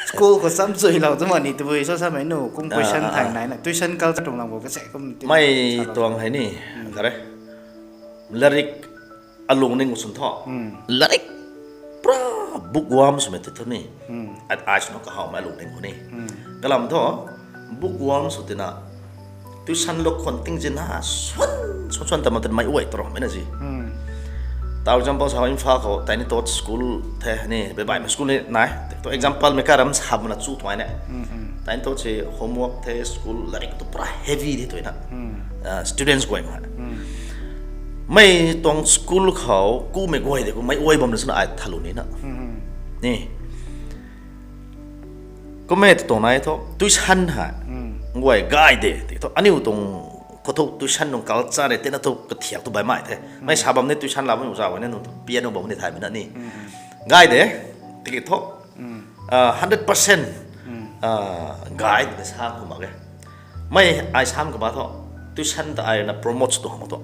school khou cham chuilou tw ni, tabui sa samei nu kum question thang naina, tuition culture tuang lam khou kase kum ti mei tuang hei ni, kare. Larik alungning khou swn thu. Larik pura bookworm swmei tei thu ni. At ai swna kahawmei alungning khou ni. Kalam thu, bookworm sw tina, tuition Lakhwan Tingzin ha, swan, swan, swan ta ma tina mei uay ta ramei na ji. Tau example sa Imphal khou, Tiny Tots school the ni, beibaihmei school ni nai. Tu example mei karam sa buna chu tuai ne. Tiny Tots si homework the, school, larik tu pura heavy the tu na. Students guay ma. Mei tuang school khou kumei guay de kumei uay bam na swna ai thalu ni na. Ni. Kummei tu tuang nai thu, tuition hei. Guay gay de, tiki thu, aniu tuang, khou thu tuition tuang culture e, tina thu kathiak tu baihmei the. Mei sa bam ni tuition la bam za guay ni, nu tu piano bam ni thaymei na ni. Gay de, tiki thu, hundred percent gay de sa khou mak e. Mei ai sam kaba thu, tuition ta ai na promote tu hang thu.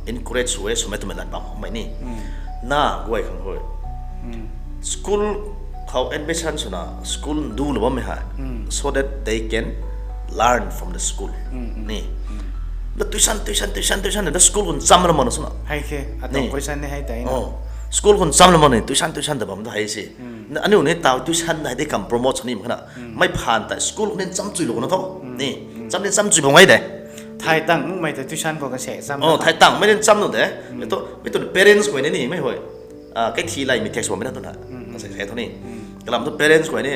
Encourage sw e, swmei twmei lat bam mei ni. Na guay khang hui. School khou admission swna, school ndulou bammei hei. So that they can learn from the school. Ni. Na tuition, tuition, tuition, tuition, na school khou ncham la mana swna. Hei khe, atuang question ni hei tei na. School khou ncham la mana ni, tuition, tuition ta bam tu hei si. Na aniu ni tau tuition hei de kam promote sw ni mak khana. Mei phaan ta school khou ni ncham chuilou na thu. Ni. Ncham ni ncham chui bam ngai de. Thay tang mei ta tuition khou kase cham. Thay tang mei ni ncham nu de. Mei tu, mei tu parents guay ni ni mei hui. Kei thi lai mei text bam mei na tu na. Kase kase thu ni. Kalam thu parents guay ni.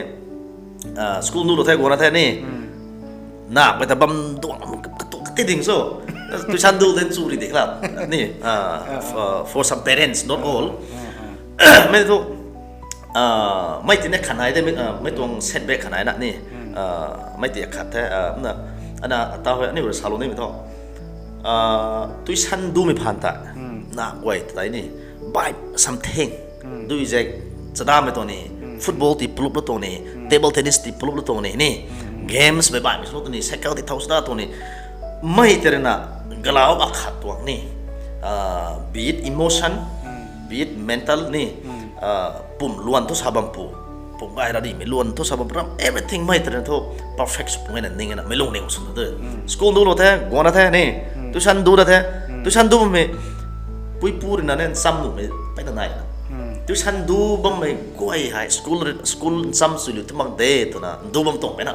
School ndulou the guangna the ni. Na mei ta bam duang katu kati ding so. Tuition du then chu ri de kala. Ni. For some parents, not all. Mei thu, mei ti ne khanai de, mei tuang setback khanai na ni. Mei ti khat the, na, ana, ata hui, aniu rui salou nimei thu. Tuition dumei phaan ta. Na guay ta ni. Buy something. Dui zek, chadamei tuang ni. Football ti plup la tuang ni. Table tennis ti plup la tuang ni. Ni. Games beibaihmei sw tuang ni. Cycle ti thau sada tuang ni. Mei tei rui na, galau akhat tuang ni. Be it emotion, be it mental ni. Pum luan thu sa bam pu. Pum gay ra dimei luan thu sa bam pu ram, everything mei tei rui na thu perfect sw pu ngai na ning na mei lungning sw tu. School ndulou the, guangna the ni. Tuition du na the. Tuition du bammei, puipu rui na ne ncham nuhmei peyna nai na. Tuition du bammei guay hei school, school ncham chuilou tu mak de twna ndu bam tuang mei na.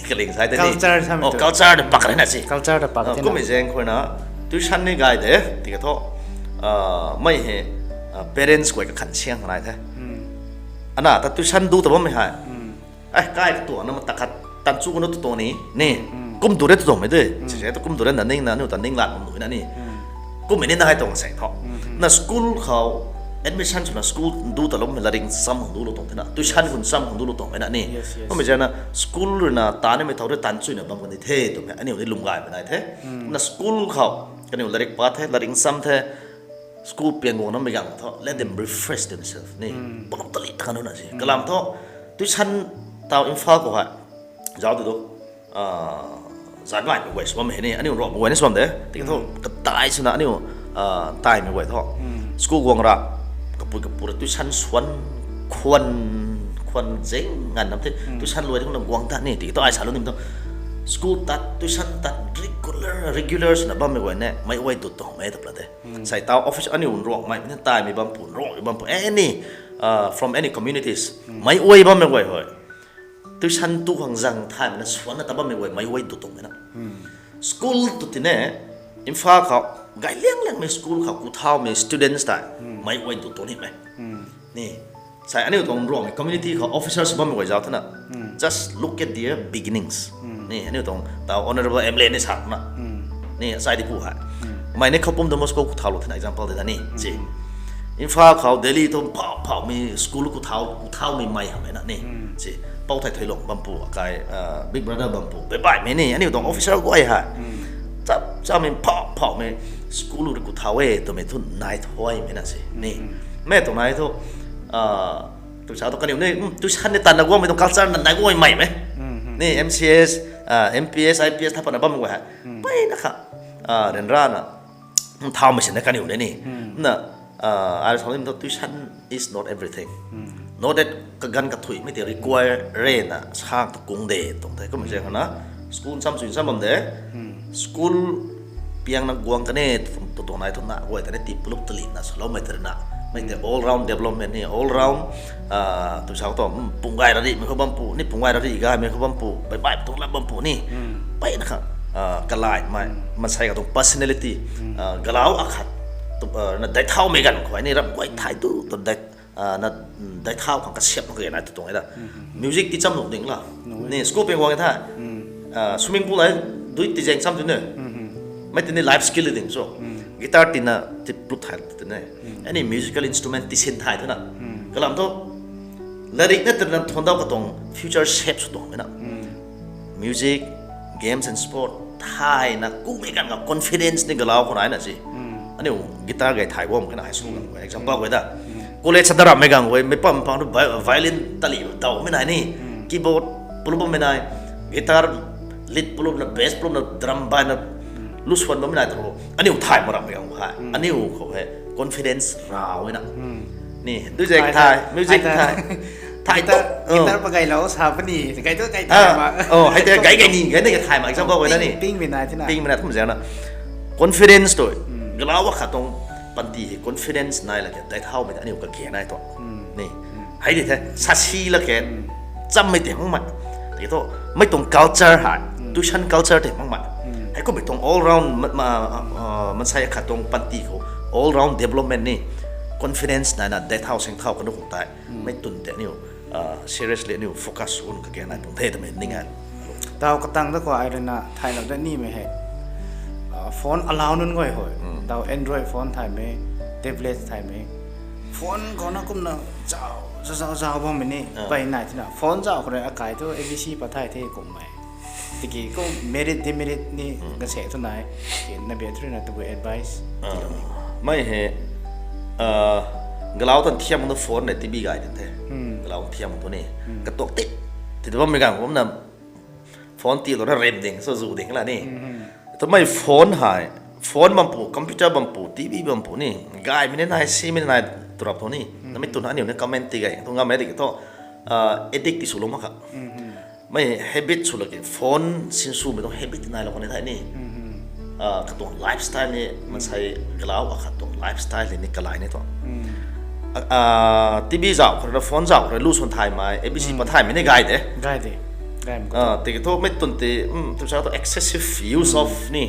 Kaling sai de ni. Culture ta pak rei na si. Kummei zaeng khou na, tuition ni gay de, tiki thu, mei hei, parents guay kakhan siang nai the. Ana ta tuition du ta bammei hei. Ai, kai katuang na ma ta khat tan chu na tu tuang ni, ni. Kum tu re tu tuang mei de. Sise tu kum tu re na ning na, aniu ta ning lat bam nuh na ni. Kummei ni na hei tuang se thu. Na school khou admission swna school du taloumei laring cham khang dulou tuang the na. Tuition khou cham khang dulou tuang mei na ni. Kummei zaeng na school rui na ta nimei thau rui tan chuina bam kan di the twmei aniu ni lwm gaymei nai the. Na school khou, kaniw larik pa the, laring cham the. School piang guang namei gang thu, let them refresh themselves ni. Panup tali ta kan na si. Kalam thu, tuition tau Imphal khou hei. Zauc tu tu. Zat baihmei guay sw bammei hei ni, aniu Ruangmei guay ni sw bam de. Tiki thu, katai swna aniu, taimei guay thu. School guang ra, kapui kapu ra tuition swan, khwan, khwan zeng ngan nam the. Tuition luai de kumna guang ta ni, tiki thu ai salou nimei thu. School tat, tuition tat, regular, regular swna bammei guay ne, mei uay dut tuang mei ta pla de. Sai tau office aniu Ruangmei, mei taimei bam pu, Ruangmei bam pu, any, from any communities. Mei uay bammei guay hui. Tuition tu khang zang thaymei na swanna ta bammei guay, mei uay dut tuang mei na. School tu tine, Imphal khou, gay liang liangmei school khou, ku thaumei students tei, mei uay dut tuang ni mei. Ni, sai aniu tuang Ruangmei community khou officers bammei guay zauc thena. Just look at their beginnings. Ni, aniu tuang tau Honourable M L A ni sa na. Ni, sai di pu hei. Mei ni khou pum Don Bosco ku thaulou thena example de na ni. Si. Imphal khou Delhi tuang phau phaumei school ku thau, ku thaumei mei hamhmei na ni. Si. Pou Thai Thoilung bam pu, akai, Big Brother bam pu. Beibaihmei ni, aniu tuang officer guay hei. Chap Chamei phau phaumei school rui ku thau e twmei thu nai thuaimei na se ni. Mei tuang nai thu, tu sa tu kaniw ni, tuition ni tanna guangmei tuang culture na nai guangmei mei. Ni M C S, M P S, I P S tha patna bam guay hei. Peyna kha, ryanrana, thaumei sina kaniw ni ni. Na, ai sa ni tu tuition is not everything. Not that kaganv kathuimei ti require re na sa tu kung de tuang the. Kumna zaeng khou na school cham sui cham bam de. School piang na guang kane tu tuang nai thu na guay ta ni ti pulup tali na saloumei tari na. Mei te all round development ni, all round, tu sa tu, pung gay ra ri mei khou bam pu ni, pung gay ra ri gaymei khou bam pu, bai bai tuang lam bam pu ni. Peyna kha, kalai mei, mansei katuang personality, galau akhat, na dai thaumei ganv khou ni ram guay thay tu tu dai, na, dai thau khang kasiamh mak ge na tu tuang e da. Music ti cham nuh ding la. Ni school peng guang e tha. Swimming pool ai dui ti zaeng cham tu ne. Mei ti ni life skill ding so. Guitar tina ti plut thay tu ne. Any musical instrument ti sin thay tu na. Kalam thu, larik na tina thuan dau katuang future shape sw tuangmei na. Music, games and sport thayna kumei ganv ka confidence ni galau khou nai na si. Aniu guitar gay thay guang khe na high school ganv khou example khou da. College sa daramei ganv khou mei pam pang tu vi-, violin tali dawmei nai ni. Keyboard pulup bammei nai. Guitar lead pulup na, bass pulup na, drum bai na, lu swan bammei nai tu. Aniu thay maramei ganv khou hei, aniu khou hei confidence rau na. Ni dui zaeng thay, music thay. Thay tu, guitar pagaylou sa puni, kai tu kai thay ma. Hei te gay gay ni gay na gay thay ma example khou da ni. Pingmei nai tina. Pingmei nai kum zaeng na. Confidence tu. Galau akhat tuang panty hei confidence nai la ke dai thaumei aniu kage nai tu. Ni. Hei di the, sasi la ke, chammei tei makmei. Tiki thu, mei tuang culture hei, tuition culture tei makmei. Hei kummei tuang all round, ma-, ma-, mansei akhat tuang panty khou, all round development ni, confidence naina dai thau seng thau kanu khang tei. Mei twn tei aniu, seriously aniu focus un kage nai tuang the twmei ning e. Tau katang da khou ai ruina thaylou dat nimei hei. Phone allow nunc guay hei. Tau Android phone thaymei, tablet thaymei. Phone khou na kumna zau, zau, zau, zau bammei ni, pey nai tina. Phone zau khou rui akai thu A B C pat thay the kummei. Tiki kum merit, demerit ni kase thu nai. Ki na bia thu ruina tabui advice. Mei hei, galau tan thiam tu phone le T V gay din the. Galau thiam tu ni. Katuak ti, ti tu bammei ganv kumna phone tilou na rem ding, so zu ding la ni. Twmei phone hei, phone bam pu, computer bam pu, T V bam pu ni, gaymei ni nai, simei ni nai, turap thu ni. Namei twn aniu ni comment ti gay, tu ngammei tiki thu, addict ti swlou mak kha. Mei habit sw lak ke, phone sinswmei tuang habit nailou khang ni thei ni. Katuang lifestyle ni, mansei galau akhat tuang lifestyle ni kalai ni tuang. T V zauh khou rui, phone zauh khou rui, lu swan thaymei, A B C pat thaymei ni gay de. Gay de. Tiki thu mei twn ti, tu sa tu excessive use of ni,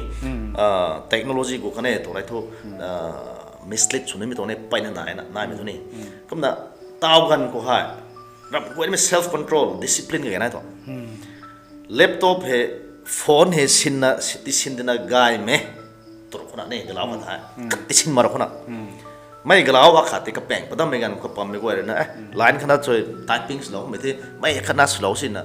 technology khou kane tu rai thu, mislead sw nimei tuang ni peyna nai na, naimei tu ni. Kumna tau ganv khou hei, ram guaymei self control, discipline kage nai tuang. Laptop hei, phone hei sinna, ti sin dina gaymei. Tur khou na ni, galau khat hei. Ti sin mak ra khou na. Mei galau akhat ti kapaeng padammei ganv khou pammei guay rui na, line khatna chui typing swloumei the, mei khatna swlou sina,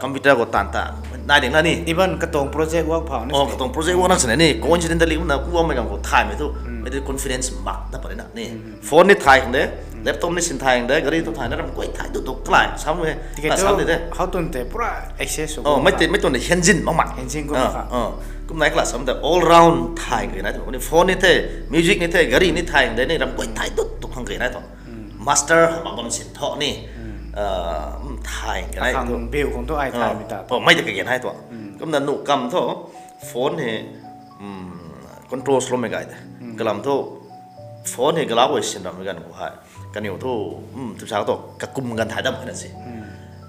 computer khou taanv ta, nai ding na ni. Even katuang project work phau ni. Katuang project work na sina ni, coincidentally kumna kuammei ganv khou thaymei thu, mei ti confidence mak na pary na ni. Phone ni thay khang de, laptop ni sin thay khang de, gari tu thay na ram guay thay tu tu kalai, sam e, tiki thu, sam de. How twn te pura access sw, mei twn te hianzin makmei. Hianzin kum kha. Kumna class sam de all round thay kage nai tu. Ni phone ni the, music ni the, gari ni thay khang de ni ram guay thay tu tu khang kage nai tu. Master hama bam sin tho ni, thay kage nai tu. Biu khang tu ai thaymei ta. Mei ta kage nai tu. Kumna nu kam thu, phone hei, control swloumei gay de. Kalam thu, phone hei galau guay sin rammei ganv khou hei. Kaniw thu, tu sa tu, kakum ganv thay dam khe na si.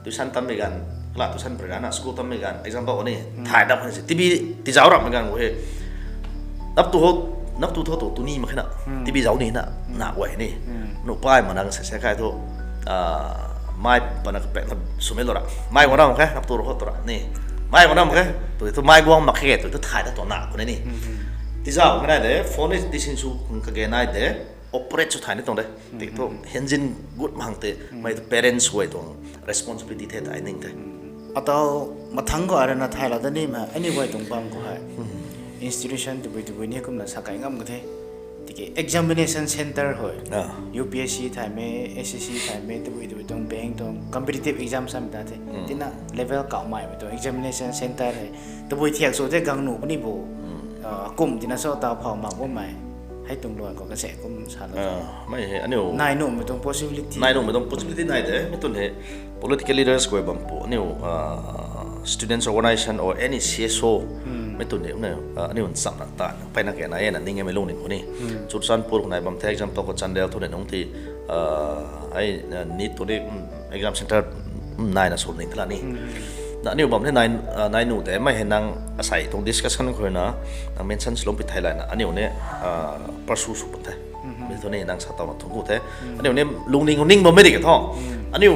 Tuition tammei ganv, class tuition pary ganv na, school tammei ganv, example ni, thay dam khe na si. T V tizauc rammei ganv khou hei. Nap tu ho, nap tu tho tu, tu ni mak khe na, T V zauc ni na, na guay ni. Nu pai mana sa sa kai thu, mai pana kapaeng na swmei lou ra. Mai guang ram khe, nap tu ro ho tu ra ni. Mai guang ram khe, tu, tu mai guang mak khe, tu, tu thay ta tuang na khou ni. Tizauc khe nai de, phone ni ti sinsw kage nai de, operate sw thay ni tuang de. Tiki thu, hianzin gut mak khang te, mei tu parents guay tuang responsibility the ta ai ning the. Atau mathangc khou arana thaylou dat nimei, aniu guay tuang bam khou hei. institution tabui tabui ni kumna sa kai ngam ka the. Tiki examination center hoi. Ah. U P S C thaymei, S S C thaymei, tabui tabui tuang bank tuang competitive exam sam ta the. Hmm. Tina level kau mai tuang examination center hei. Tabui thiak so the gang nu puni bo. Hmm. Ah, kum tina so ta phau mak bo mai. Hei tuang luan khou kase kum sa lo. Ah, mei hei, aniu nai nu mei tuang possibility. Nai nu mei tuang possibility nai de, mei tun hei political leaders koi bam pu, aniu, ah, students organization or any C S O, hmm, mei tun hei, aniu, ah, aniu nchamna ta, peyna kena e na ning e mei lungning khou ni. Hmm. Churachandpur khou nai bam the, example khou Chandel thu ni nung ti, ah, ai, ah, NEET thu ni, mm, exam center, mm, nai na sw ning thala ni. Hmm. Na aniu bam ni nai, ah, nai nu de, mei hei nang asei tuang discussion khou na, nang mention slum pi thai lai na, aniu ni, ah, pursue sw pun the. Mhm. Mi thu ni nang sa tau na thung ku the. Mm. Aniu ni lungning ning bam mei di ka tho. Mm. Aniu,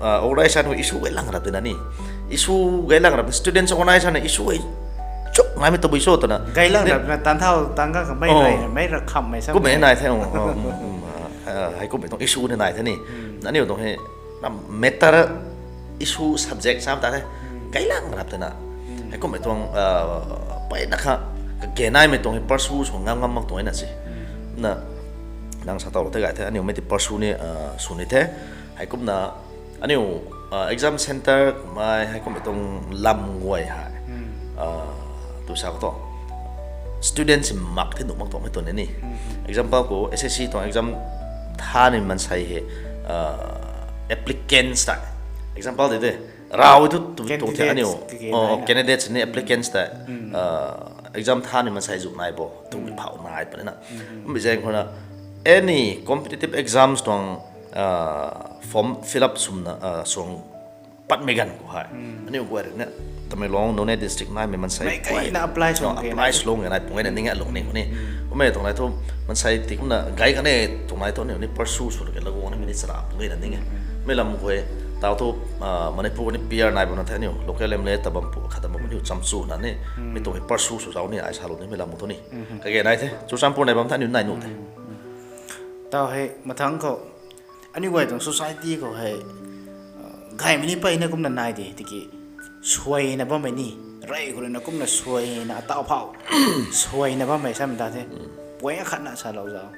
ah, organization khou issue gay lang rap de na ni. Issue gay lang rap, students organization na issue gay chuk nai mei tabui so twna. Gay lang rap na tan thau tang ka mei, oh, rai, mei ra kham mei sa kum mei mei nai the, oh, oh, mm, mm, ah, ah, hei kum mei tuang issue ni nai the ni. Mm. Aniu tuang hei, na matter issue subject sam ta the. Hmm. Gay lang rap twna. Hmm. Hei kum mei tuang, ah, peyna kha, kage nai mei tuang hei pursue sw ngam ngam mak tuang na si. Hmm. Na, nang sa tau the gay the, aniu mei ti pursue ni, ah, sw ni the. Hei kumna, aniu, ah, exam center mei, hei kum mei tuang lam guay hei. Hmm. Ah, tu sa khou tho. Students mak the nuh mak tuang mei tuang ni. Hmm. Example khou S S C tuang exam tha ni mansei hei, ah, applicants ta. Example de de. Rau tu, tu, tu the aniu. Candidates, kage nai na. Oh, candidates ni applicants ta. Hmm. Ah, exam tha ni mansei zuk nai bo. Tu, hmm, phau nai pa ni na. Hmm. Kum bi zeng khou na, any competitive exams tuang, ah, form fill up swna, ah, suang pat mei ganv khou hei. Hmm. Aniu guay rui na, Tamenglong, Noney district nai mei mansei mei guay kayna apply sw, no, ke apply nai. Sw lung ke nai pung e na ning e lung ni ni. Hmm. Kum mei tuang nai thu mansei ti kumna gay kan e tuang nai thu aniu ni pursue sw ke laguang ni mei ni chara pung e na ning e. Hmm. Mei lam guay, tau thu, ah, Manipur ni P R nai bam na the aniu, local M L A ta bam pu, khat ta bam aniu cham chu na ni, hmm, mei tuang hei pursue sw zau ni, ai sa lu ni mei lam thu ni. Hmm. Kage nai the, Churachandpur nai bam the aniu nai nu the. Hmm. Tau hei, mathang khou, aniu guay tuang society khou hei, uh, gaymei ni peyna kumna nai de, tiki suaina bammei ni, rey khou rui na kumna suaina atau phau, suaina bammei sam ta the, point akhatna sa lou zau.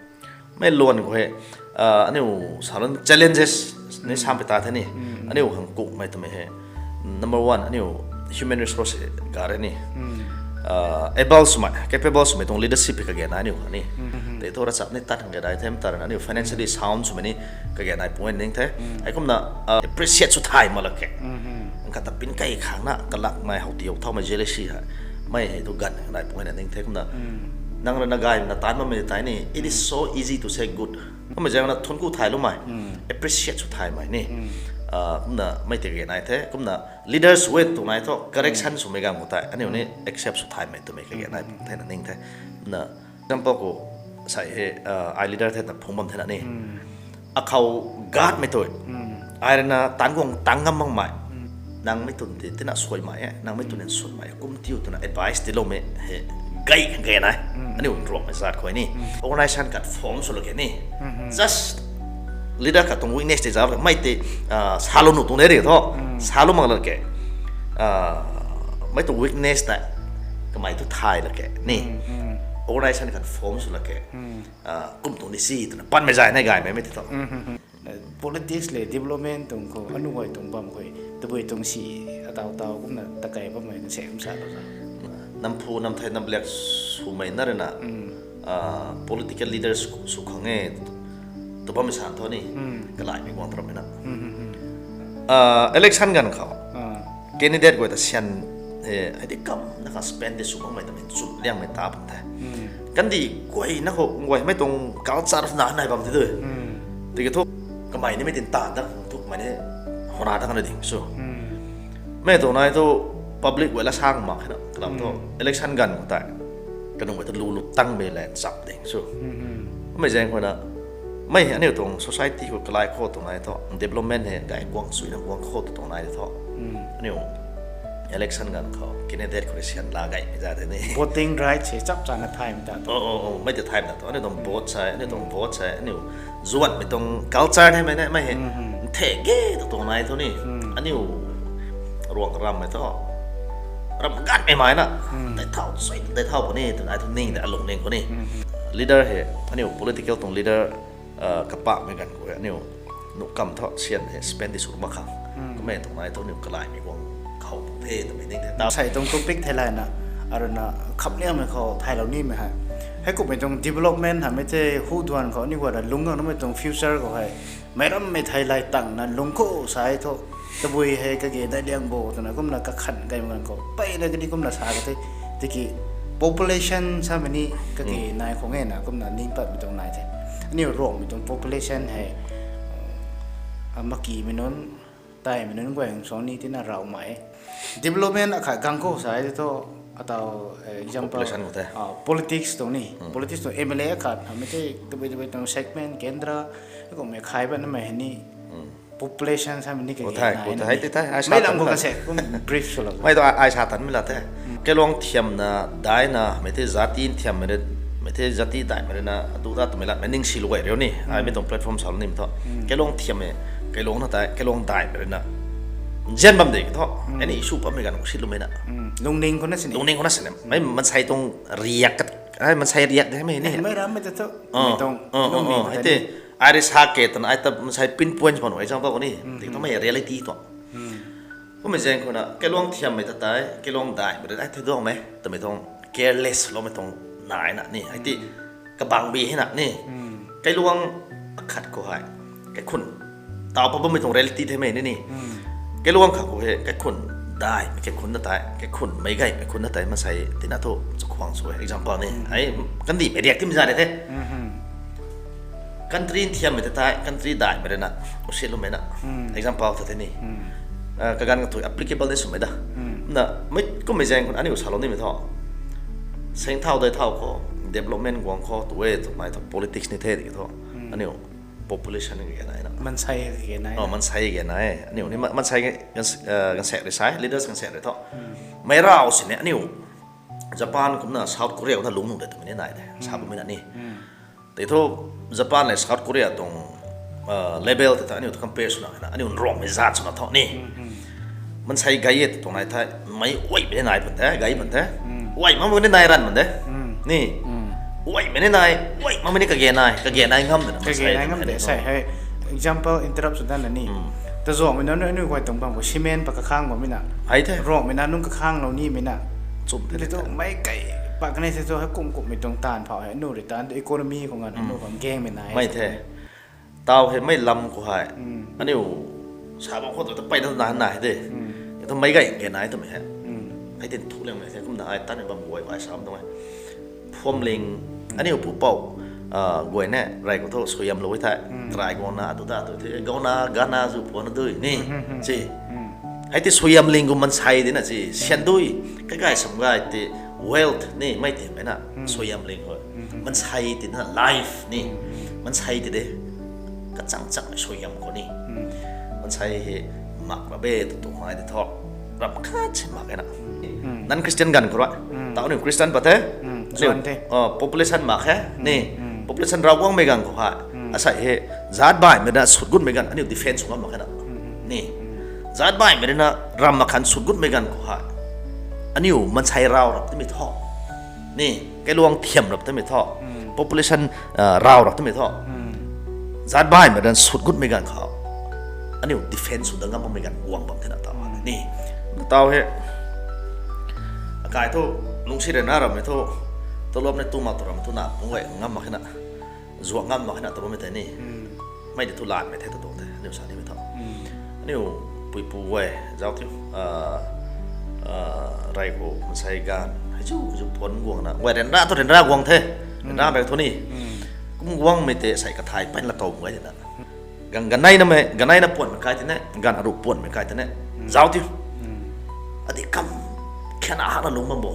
Mei luan khou hei, uh, aniu salou challenges ni, hmm, sam pi ta the ni, hmm, aniu hang kukmei twmei hei. Number one, aniu human resource hei gare ni. Hmm. Ah, able swmei, capable swmei tuang leadership hei kage nai aniu kha ni. Hmm. Tei thu ravchap ni tat hang ge dai them tar na aniu financially sound swmei ni kage nai pung e ning the. Hmm. Hei kumna, ah, appreciate sw thay mak lak ke. Hmm. Kata pin kai khang na kalakmei how ti how thaumei jealousy hei. Mei hei thu gan nai pung e na ning the kumna. Hmm. Nang rui na gay na tan bammei tai ni, it is, hmm, so easy to say good. Kumna zang na thun ku thay lumei. Hmm. Appreciate sw thaymei ni. Hmm. Ah, kumna mei ti kage nai the. Kumna leaders wei tuang nai thu, correction, hmm, swmei ganv khou tei aniu ni, hmm, accept sw thaymei twmei kage nai, hmm, pung the na ning the. Na, example khou, sai hei, ah, ai leader the na phung bam the na ni. Hmm. Akhou guard mei tui. Hmm. Ai rui na tan guang tang ngam makmei. Hmm. Nang mei tun ti, tina suaimei e, nang mei tun, hmm, ni sunmei e, kum tiu twna advice tiiloumei hei gay kage nai. Hmm. Aniu ruangmei zat khou ni. Hmm. Organization khat form sw lak ke ni. Hmm. Just leader khat tuang weakness tei zauc mei tei, ah, salou nuh tuang de ri tho. Hmm. Salou mak lak ke. Ah, mei tuang weakness tei kamei thu thay lak ke ni. Hmm, hmm. Organization khat form sw lak ke. Hmm. Ah, kum tuang ni si twna panmei zay nai gaymei mei ti tho. Hmm, hmm, hmm. Politics le development tuang khou, anu guay tuang bam khou, tabui tuang si, atau tau kumna takai bammei na se kum sa lou sa. Namphu, namthei, nambliak swmei na rui na, hmm, ah, political leaders sw khang e, tu bammei san thu ni, hmm, kalaimei guang ta rammei na. Hmm, hmm, hmm. Ah, election ganv khou, ah, candidate guay ta sian, eh, hei di kam na kha spend di sw makmei ta mei chu liangmei ta bam the. Hmm. Kandi guay na khou, guay mei tuang culture na nai bam ti tu. Hmm. Tiki thu, kamei ni mei tin ta dang thu, kamei ni hona dang na ding sw. Hmm. Mei tuang nai thu public guay la sang mak khe na, kalam thu, hmm, election ganv khou tei. Kanung guay thu lu lu tang mei lan chap ding sw. Hmm, hmm. Mei zang khou na, mei hei aniu tuang society khou kalai khou tuang nai thu, development hei gay guang sui na guang khou tu tuang nai thu. Hmm. Aniu election ganv khou candidate khou rui sian la gaymei za the ni. Voting rights hei chap chana thaymei ta thu. Oh, oh, oh, mei tei thaymei ta thu. Aniu tuang vote sai, aniu tuang, hmm, vote sai, aniu zuanmei tuang culture hei mei na, mei hei. Hmm, hmm. Nthe ge tu tuang nai thu ni. Hmm. Aniu ruang rammei thu. ram ganmei mai na, dei thau sui dei thau puni twna ai thu ning de, alung ning puni. Leader hei, aniu political tuang leader kapakmei ganv khou hei aniu nuh kam thu syan hei spend di sw mak khang, kummei tuang nai thu aniu kalaimei guang khou the twmei ning the. Sei tuang topic thei layna, aruna khamliangmei khou thaylou nimei hei, heikumhmei tuang development hamei the, hu duan khou aniu guay ra lungc gangnamei tuang future khou hei, meic rammei thei lay tangna lungc khou sa e thu, tabui hei kage dai liang bo twna kumna kakhan gaymei ganv khou mpeyna kani kumna sa ka the. Tiki population samei ni kage nai khou ngena kumna ning patmei tuang nai the. Aniu Ruangmei tuang population hei, makimei nunc, taimei nunc guay hang suang ni tina raumei development akhat gang khou sa e thu, atau example, politics tuang ni, politics tuang M L A akhat hamei the, tabui tabui tuang segment, kendra, kumhmei khai batnamei hei ni, population samei ni kage nai na, mei lam khou kase kum brief swlou mei tu ai sa tan mei la the. Kailuang thiamna daihna mei the, jati thiammei mei the, jati daihmei rui na adu da twmei latmei ning silou gay riu ni, ai mi tuang platform salou nimei thu, kailuang thiammei, kailuang na tei kailuang daihmei rui na nzian bam de ki thu, ani issue bammei ganv khou sitloumei na, lungning khou na sini, lungning khou na sini mei mansei tuang riak, ai mansei riak de mei ni, mei rammei ta thu, mei tuang, hei te, ai rui sa ke twna ai ta mansei pinpoint bam example khou ni, tiki thu mei reality tuang. Kummei zaeng khou na kailuang thiammei ta tei, kailuang daihmei rui ai thei duangmei twmei tuang, careless loumei tuang nai na ni, hei ti kabangbi hei na ni, kailuang akhat khou hei, kaikhun, taw pa bammei tuang reality themei ni ni, kailuang khat khou hei kaikhun daihmei kaikhun na tei, kaikhunmei gaymei kaikhun na tei mansei tina thu chakhwang sw e, example ni hei, kandihmei riak timei za de the. Country thiammei ta tei, country daihmei rui na, usilumei na, example ta the ni, kaganv kathui applicable ni swmei da, na mei kummei zaeng khou aniu salou nimei thu, seng thau dei thau khou, development guang khou tu e twmei thu politics ni the tiki thu, aniu population kage nai na, mansei kage nai, aniu ni mansei ganvsaekc rui sa e, leaders ganvsaekc rui thu, meic rau sini aniu Japan kumna South Korea kumna lungc nuh de twmei ni nai de sa bammei na ni. Tei thu Japan le South Korea tuang level tei thu aniu thu compare swna na, aniu Ruangmei zat swna thu ni, mansei gay e tw tuang nai thei, meic uaimei ni nai pan the, gay pan the, uai makmei ni nai ranv pan de ni, uaimei ni nai, uai makmei ni kage nai, kage nai ngam de na, kage nai ngam de. Sei hei example interrupt sw dan na ni, tazuanghmei na aniu guay tuang bam khou cement pa kakhang bammei na, hei the Ruangmei na nunc kakhanglou nimei na, chum the tu meic key, pa kanei the thu hei kum kumhmei tuang taanv phau hei aniu rui taanv tu economy khou nganv aniu khang gangmei nai mei the. Taw hei mei lam khou hei, aniu sa bam khou tu ta peyna na na hei de, thu meic gay kage nai twmei hei, hei tin thu liangmei the kumna ai tanmei bam guay ai sa bam tuang e. Phuamling, aniu pupouc guay ne rey khou thu suaihiamlou e thei, karai guangna atu ta tu the, gauna gana zu phuanna dui ni, si, hei ti suaihiamling gu mansei di na si, syan dui, kai gay sam gay ti, wealth ni mei ti mei na, suaihiamling khou mansei ti na life ni, mansei ti de, kachang changmei suaihiam khou ni, mansei hei mak ra be tu tu mai di thu, ram khat si mak e na. Non-Christian ganv khou rui, taw aniu Christian pat the, population mak khe ni, population rav guangmei ganv khou hei, asei hei, zat baihmei na sut gutmei ganv aniu defense sw ngam mak khe na, ni, zat baihmei rui na ram mak khan sut gutmei ganv khou hei, aniu mansei rav rap timei thu, ni, kailuang thiam rap timei thu, population rav rap timei thu, zat baihmei na sut gutmei ganv khou, aniu defense sw da ngam makmei ganv guang bam thena taw ni, taw hei, akai thu, lungcsi rana rammei thu, tolop ni tu mak tu ram thu na pung gay ngam mak khe na, zuak ngam mak khe na ta bammei tei ni, mei di thu lanmei the ta tuang the aniu sa nimei thu, aniu puipu guay zauc thiu, rey khou mansei ganv hei chu hei chu phuan guangna guay ryanra thu ryanra guang the, ryanra rey thu ni, kum guangmei tei sei kathay pan la tow guay de na, ganv ganeina mei ganeina puanmei kai tei ne, ganv aruh puanmei kai tei ne, zauc thiu, adi kam khiana hakna lungc bam bo,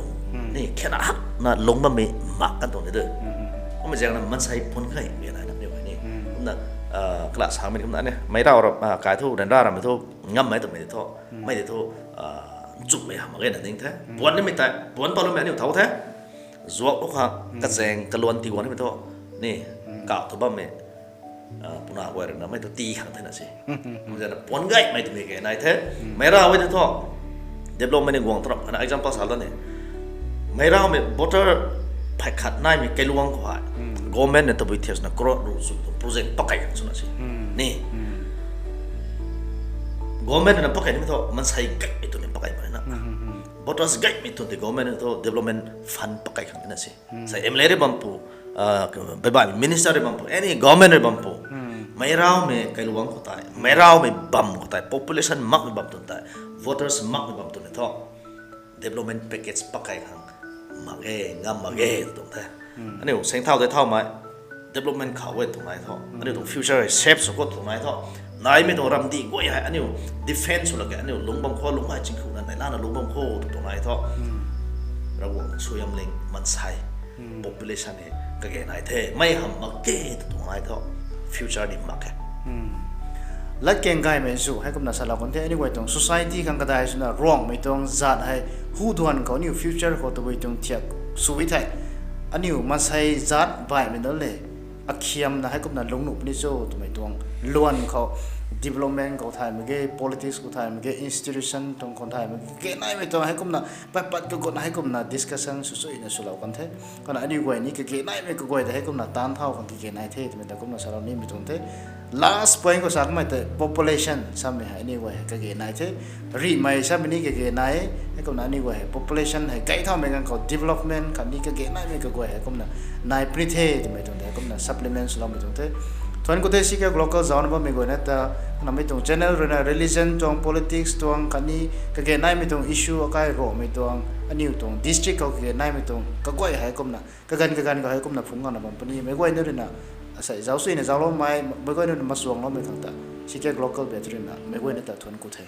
ni khiana hakna lungc bammei mak kan tuang ni de. Kummei zaeng na mansei phuan key kage nai na aniu hei ni, kumna, kala samei kumna ne meic rav rap, kai thu ryanra rammei thu, ngammei twmei di thu, mei di thu, nchumhmei hamh mak ge na ding the, puan nimei tei puan patloumei aniu thau the, zuak lou khang kazaeng kaluan ti guang nimei thu, ni, kau thu bammei, puna guay rui na mei thu tii khang the na si, kumna puan gaymei twmei kage nai the, meic rav e di thu, Development ni guang tarap, ana example sa la ni. Meiraumei voter phay khat naimei kailuang khou hei, government na tabui thiak swna crore ru sw tuang project pakai khang swna si. Ni. Government na pakai nimei thu, maansei gaymei tu ni pakai mak na. Voters gaymei tu tei government thu development fund pakai khang na si. Sa M L A rui bam pu, baibai minister rui bam pu, any government rui bam pu. Meiraumei kailuang khou tei, meiraumei bam khou tei, population makmei bam tu tei, voters makmei bam tu ni thu, development package pakai khang mak e, ngam mak e tuang the. Aniu sengthau tei thaumei, development khou e tuang nai thu. Aniu tuang future hei shape sw khou tuang nai thu. Naimei tuang ramdih guay hei aniu defense sw lak ge, aniu lungc bam khou, lungc hei chingkhu na nai lana lungc bam khou tu tuang nai thu. Ravguangc suaihiamling maansei, population hei kage nai the, mei hamh mak ge tu tuang nai thu. Future ni mak e. Latkaeng gaymei zu heikumna salou kan the, aniu guay tuang society khang kadai swna Ruangmei tuang zat hei hu duan khou aniu future khou tabui tuang thiak sw e thei, aniu maansei zat baihmei na le, akhiamna heikumna lungc nuh puni cho twmei tuang luan khou, development khou thay mak ge, politics khou thay mak ge, institution tuang khou thay mak ge, kage naimei tuang heikumna pat pat kagut heikumna discussion sw chuina swlou kan the. Kana aniu guay ni kage naimei kaguay tei heikumna taanv thau khang kage nai the twmei ta kumna salou nimei tuang the. Last point khou sa kamei tei population samei hei aniu guay hei kage nai the. Rihmei samei ni kage nai e, heikumna aniu guay hei population hei gay thaumei ganv khou development khatni kage naimei kaguay heikumna nai puni the twmei tuang tei kumna supplement swloumei tuang the. Thuan khou tei C K Local zauna bammei guayna ta, kanamei tuang channel ruina religion tuang, politics tuang khatni kage naimei tuang issue akai Ruangmei tuang, aniu tuang district khou kage naimei tuang kaguay heikumna kaganv kaganv khou heikumna phungc gangna bam puni. Meic guayna ruina asei zauc suina zaucloumei, meic guayna ruina machuangloumei khang ta C K Local Bed ruina meic guayna ta thuan khou the.